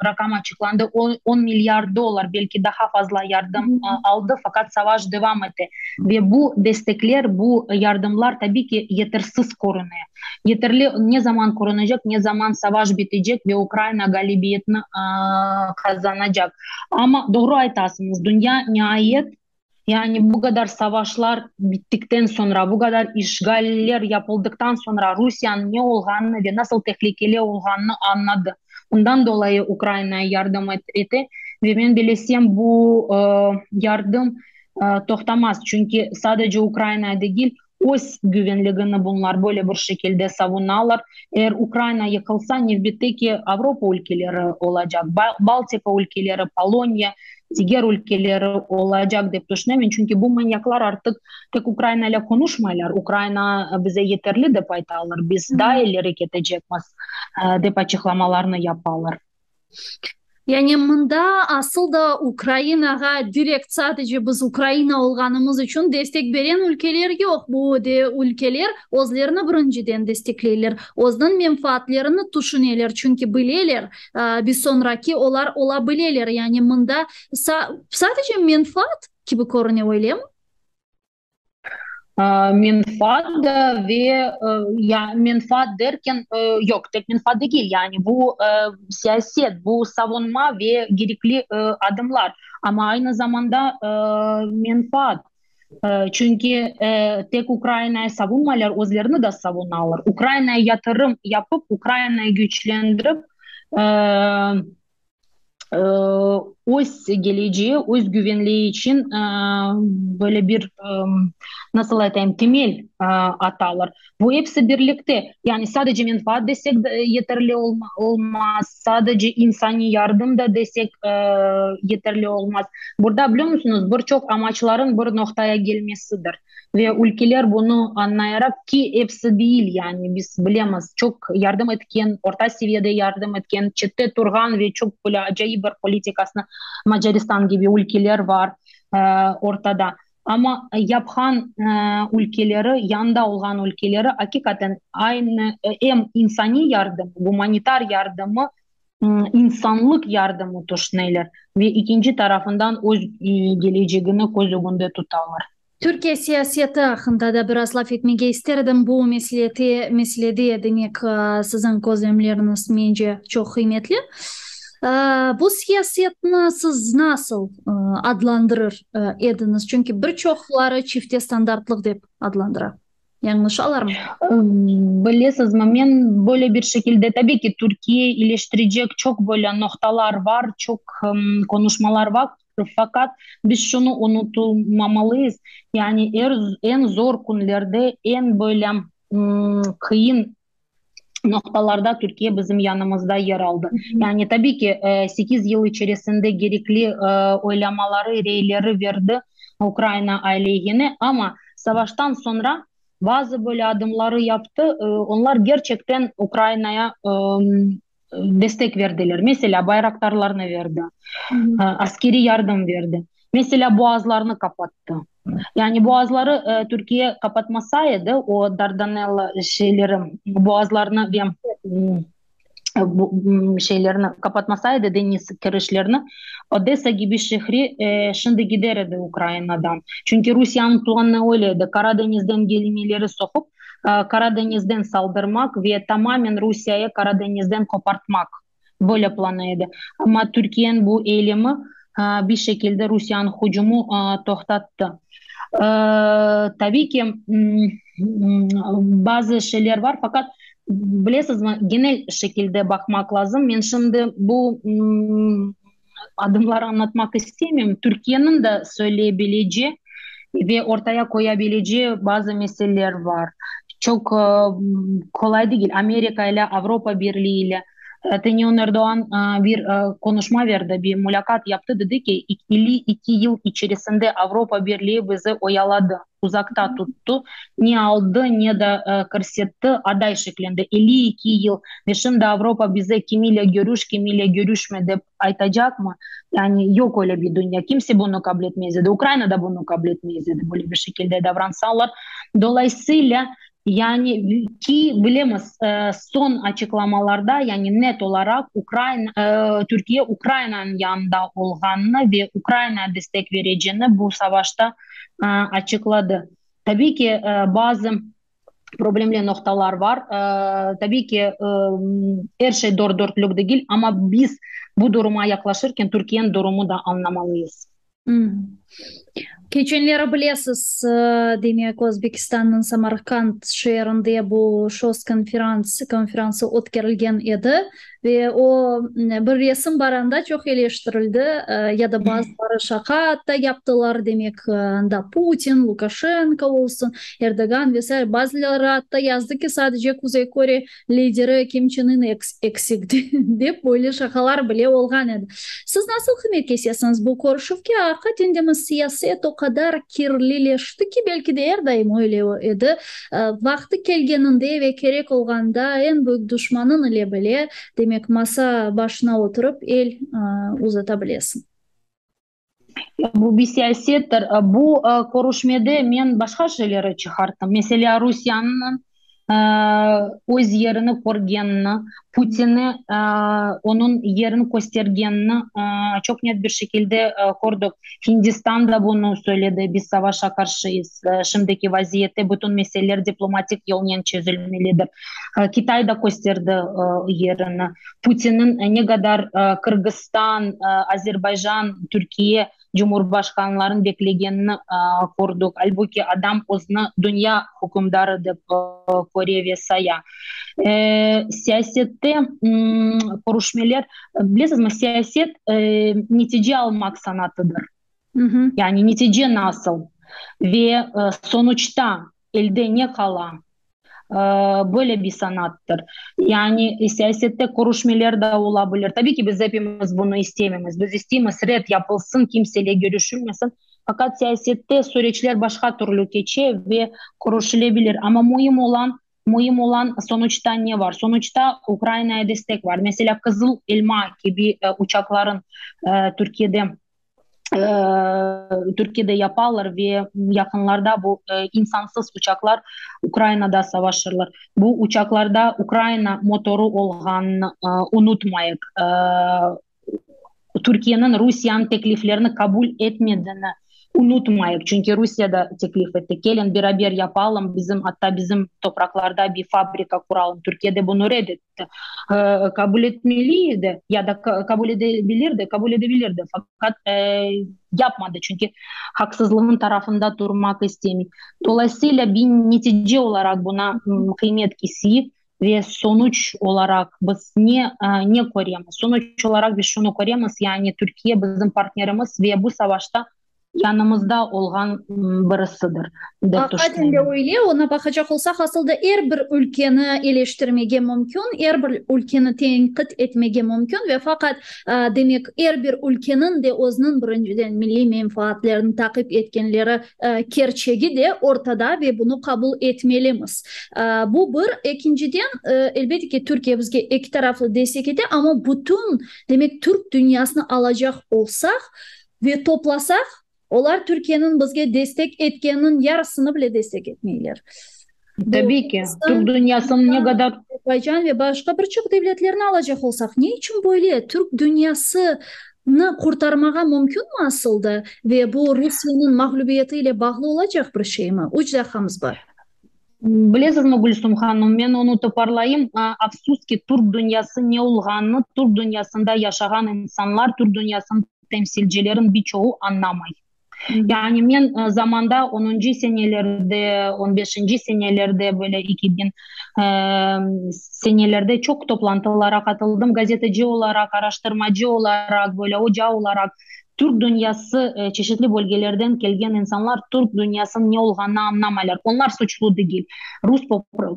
raqam açıqlandı, on milyard dollar, belki daha fazla yardım aldı, faqat savaş devam ete. Ve bu destekler, bu yardımlar tabiy ki yetersiz körüne. Yeterli ne zaman körünecek, ne zaman savaş bitecek ve Ukrayina ğalibiyetni qazanacaq. Amma doğru aytasıñız, dünya niayet, yani bu qadar savaşlar bittikten soñra, bu qadar işğaller yapıldıqtan soñra Rusiyanıñ ne olğanını ve nasıl tehlikeli olğanını añladı. Ondan dolayı Ukrayinaya yardım ete ve men bilesem, bu yardım toqtamaz, çünki sadece Ukrayinaya degil, Öz güvenligini bunlar böyle bir şekilde savunalar. Eğer Ukrayna yıqılsa, nevbetteki Avropa ülkeleri olacaq, Baltika ülkeleri, Poloniya, diger ülkeleri olacaq dep tüşünemen. Çünki bu manyaklar artıq tek Ukrayna ile konuşmaylar, Ukrayna bize yeterli dep aytalar, biz daa ileri ketecekmiz dep açıqlamalarnı yapalar. Yani mında asıl da Ukrainağa direkt sadece biz Ukraina olğanımız içün destek beren ülkeler yoq. Bu de ülkeler özlerini birinciden destekleyler, özüniñ menfaatlerini tüşüneler, çünki bileler, bir soñraki olar ola bileler. Yani mında sadece menfaat kibi körüne, öylemi? Menfaat da ve ya menfaat derken, yoq, tek menfaat degil, yani bu siyaset, bu savunma ve gerekli adımlar, amma aynı zamanda menfaat, çünki tek Ukrainayı savunmaylar, özlerini de savunalar. Ukrainaya yatırım yapıp, Ukrainayı güçlendirip, öz geleceği, öz güvenliği içün böyle bir, nasıl aytayım, temel atalar. Bu episi birlikte, yani sadece menfaat desek yeterli olmaz, sadece insaniy yardım da desek yeterli olmaz. Burada, biliyor musunuz, bir çoq amaçların bir noqtaya gelmesidir. Ve ülkeler bunı añlayaraq, ki episi değil, yani biz bilemiz, çoq yardım etken, orta seviyede yardım etken, çette turğan ve çoq böyle acayip bir politikasını Macaristan kibi ülkeler var ortada. Amma yapqan ülkeleri, yanında olğan ülkeleri aqiqaten aynı em insaniy yardım, gumanitar yardımı, insanlıq yardımı tüşüneler ve ekinci tarafından öz gelecegini köz ögünde tutalar. Türkiye siyaseti aqqında da biraz laf etmege ister edim. Bu meselete, meselede, demek, siziñ közlemleriñiz, mence, çoq qıymetli. Bu siyasetni siz nasıl adlandırır ediñiz? Çünki bir çoqları çifte standartlıq dep adlandıra. Yañlışalarmı? Bilesizmi, men böyle bir şekilde, tabiy ki, Türkiye ileştirecek çoq böyle noqtalar bar, çoq qonuşmalar var, faqat biz şunı unutılmamalıyız, yani er, eñ zor künlerde, eñ böyle qıyın. Noqtalarda Türkiye bizim yanımızda yer aldı. Yani tabiy ki, sekiz yıl içerisinde gerekli oylamaları, reyleri verdi Ukraina aleyhine, amma savaştan soñra bazı böyle adımları yaptı, onlar gerçekten Ukrainaya destek verdiler. Meselâ, bayraktarlarnı verdi, askeriy yardım verdi. Meselâ, boğazlarnı qapattı. Yani boğazları Türkiye qapatmasa edi, o Dardanella şeyleri, boğazlarnı ve şeylerni qapatmasa edi, deñiz kirişlerini, Odessa kibi şehri şimdi gider edi Ukrainadan. Çünki Rusiyeniñ planı öyle edi, Qara deñizden gemileri soqup, Qara deñizden saldırmaq ve tamamen Rusiyayı Qara deñizden qopartmaq. Böyle planı edi. Amma Türkiyeniñ bu eylemi bir şekilde Rusiyanıñ hücumu toqtattı. Tabiy ki, bazı şeyler bar, faqat, bilesizmi, genel şekilde baqmaq lazım. Men şimdi bu adımları añlatmaq istemeyim. Türkiyeniñ de söyleyebileceği ve ortaya qoyabileceği bazı meseleler bar. Çoq qolay degil. Amerika ile, Avropa Birliği ile. Tünevin Erdoğan bir qonuşma berdi, bir mulâqat yaptı, dedi ki, 52 yıl içerisinde Avropa Birliği bizi oyaladı, uzaqta tuttı, ne aldı, ne de kirsetti aday şeklinde. 52 yıl. Ve şimdi Avropa bize kim ile görüş, kim ile görüşme dep aytacaqmı? Yani yoq öyle bir dünya. Kimse bunı qabul etmez edi. Ukraina da bunı qabul etmez edi, böyle bir şekilde davransalar. Dolayısıyla, yani ki, bilemiz, soñ açıqlamalarda, yani net olaraq Ukraina, Türkiye Ukrainanıñ yanında olğanını ve Ukrainaya destek berecegini bu savaşta açıqladı. Tabiy ki, bazı problemli noqtalar bar. Tabiy ki, er şey dört dörtlük degil, amma biz bu duruma yaqlaşırken Türkiyeniñ durumı da añlamalıyız. Keçenleri bilesiz, demek, Özbekistannıñ Samarkand şeerinde bu ŞOS konferansı ötkerilgen edi ve o, bir resim bar anda, çoq eleştirildi, ya da bazıları şaqa atta yaptılar, demek, anda Putin, Lukaşenko olsun, Erdoğan ve saire, bazıları atta yazdı ki, sadece Kuzey Kore Lideri Kim Çen In eksik, dep böyle şaqalar bile olğan edi. Siz nasıl qıymet kesesiñiz bu körüşüvge? Aqiqaten de mi siyaset o qadar kirlileşti ki, belki de er daim öyle edi, vaqtı kelgeninde ve kerek olğanda eñ büyük duşmanıñ ile bile, demek, masa başına oturıp el uzata bilesiñ? Bu bir siyasettir. Bu körüşmede men başqa şeyleri çıqarttım. Meselâ, Rusiyanıñ öz yerini körgenini, Putinni onıñ yerini köstergenini çoq net bir şekilde kördik. Hindistan da bunı söyledi, biz savaşa qarşıyız, şimdiki vaziyette bütün meseleler diplomatik yolnen çezilmelidir. Kitay da kösterdi yerini. Putinniñ ne qadar Qırğızstan, Azerbaycan, Türkiye cumhurbaşqanların beklegenini kördik. Albuki adam özüni dünya hükümdarı dep köre ve saya. Siyasette körüşmeler, bilesizmi, siyaset netice almaq sanatıdır. Yani netice nasıl ve sonuçta elde ne qala? Böyle bir sanattır. Yani siyasette körüşmeler de ola bilir. Tabii ki, biz epimiz bunı istememiz. Biz isteymiz, red yapılsın, kimseyle görüşülmesin. Faqat siyasette süreçler başqa türlü keçe ve körüşülebilir. Amma müim olan, müim olan sonuçta ne var? Sonuçta Ukrainaya destek var. Meselâ, Qızıl elma kibi uçaqların Türkiyede Türkiyede yapalar ve yaqınlarda bu insansız uçaqlar Ukrainada savaşırlar. Bu uçaqlarda Ukraina motoru olğanını unutmayıq. Türkiyeniñ Rusiyeniñ tekliflerini qabul etmediğini unutmayıq, çünki Rusiye de teklif etti, keliñ beraber yapalım, bizim, atta bizim topraqlarda bir fabrika quralım. Türkiye de bunı red etti. Qabul etmeli edi ya da qabul edebilirdi, qabul edebilirdi, faqat yapmadı, çünki haqsızlığın tarafında turmaq istemey. Dolayısıyla bir netice olaraq buna qıymet keseyik ve sonuç olaraq biz ne ne köremiz? Sonuç olaraq biz şunı köremiz, yani Türkiye bizim partnerimiz ve bu savaşta. Yanımızda olğan birisidir, dep Aqiqaten de tüşünem. öyle. Oña baqacaq olsaq, asıl da er bir ülkeni eleştirmege mümkün, er bir ülkeni tenqit etmege mümkün ve faqat, demek, er bir ülkeniñ de özüniñ, birinciden, milliy menfaatlerini taqip etkenleri kerçegi de ortada ve bunı qabul etmelimiz. Bu bir. Ekinciden, elbette ki, Türkiye bizge eki taraflı destek ete, amma bütün, demek, türk dünyasını alacaq olsaq, Ve toplasaq, olar Türkiyeniñ bizge destek etkeniniñ yarısını bile destek etmeyler. Tabiiy ki, Türk dünyasınıñ ne qadar. Azerbaycan ve başqa bir çoq devletlerni alacaq olsaq, ne içün böyle? Türk dünyasını qurtarmağa mümkünmi asıl da? Ve bu Rusiyeniñ mağlübiyeti ile bağlı olacaq bir şeymi? Üç daqqamız bar. Bilesizmi, Gülsüm hanım, men onı toparlayım, afsus ki, türk dünyası ne olğanını türk dünyasında yaşağan insanlar, türk dünyasınıñ temsilcilerin bir çoğu añlamay. Yani men zamanda onuncı senelerde, on beşinci senelerde, böyle 2000 senelerde çoq toplantılara qatıldım, gazeteci olaraq, araştırmacı olaraq, böyle oca olaraq. Türk dünyası, çeşitli bölgelerden kelgen insanlar türk dünyasınıñ ne olğanını añlamaylar. Onlar suçlu degil. Rus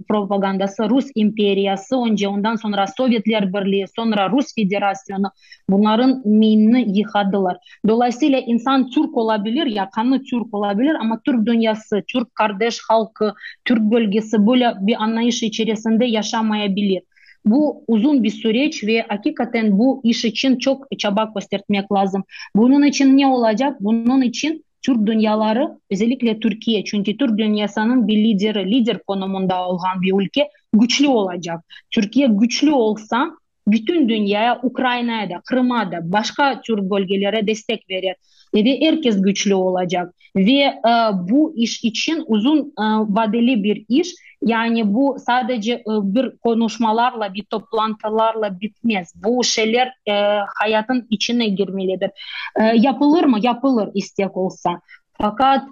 propagandası, rus imperiyası önce, ondan soñra Sovetler Birliği, soñra Rus Federasyonı bunların miyini yıqadılar. Dolayısıyla insan türk olabilir, ya qanı türk olabilir, amma türk dünyası, türk qardeş halqı, türk bölgesi böyle bir añlayış içerisinde yaşamayabilir. Bu uzun bir süreç ve aqiqaten bu iş içün çoq çaba köstertmek lazım. Bunıñ içün ne olacaq? Bunıñ içün türk dünyaları, özellikle Türkiye, çünki türk dünyasınıñ bir lideri, lider konumında olğan bir ülke, küçlü olacaq. Türkiye küçlü olsa, bütün dünyaya, Ukrainaya da, Qırıma da, başqa türk bölgelere destek verer ve er kes küçlü olacaq. Ve bu iş içün uzun vadeli bir iş, yani bu sadece bir qonuşmalarla, bir toplantılarla bitmez. Bu şeyler hayatın içine girmelidir. Yapılırmı? Yapılır, istek olsa. Faqat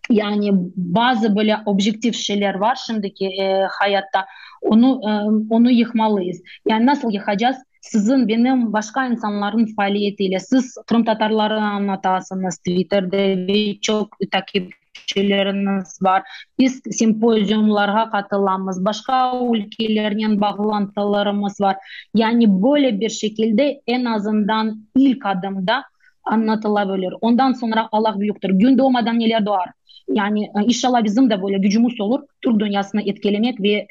yani bazı böyle objektiv şeyler var şimdiki hayatta, onı onı yıqmalıyız. Yani nasıl yıqacağız? Siziñ, benim, başqa insanlarnıñ faaliyetiyle. Siz qırımtatarları añlatasıñız Twitterde ve çoq takipçileriñiz bar. Biz sempoziumlarğa qatılamız, başqa ülkelernen bağlantılarımız var. Yani böyle bir şekilde eñ azından ilk adımda añlatıla bilir. Ondan soñra Allah büyüktir, gün doğmadan neler doğar. Yani, inşallah bizim de böyle gücümiz olur, türk dünyasını etkilemek ve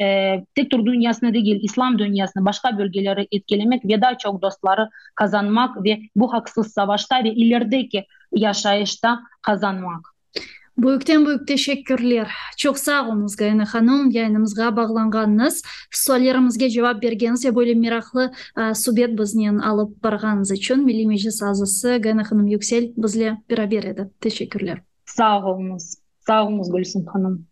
tek türk dünyasını degil, islam dünyasını, başqa bölgeleri etkilemek ve daa çoq dostları qazanmaq ve bu haqsız savaşta ve ilerideki yaşayışta qazanmaq. Büyükten büyük teşekkürler. Çoq sağ oluñız, Gayana hanım, yayınımızğa bağlanğanıñız, suallerimizge cevap bergeniñiz ve böyle meraqlı subet biznen alıp barğanıñız içün. Milliy Meclis azası Gayana hanım Yüksel bizle beraber edi. Teşekkürler. Sağ oluñız. Sağ oluñız, Gülsüm hanım.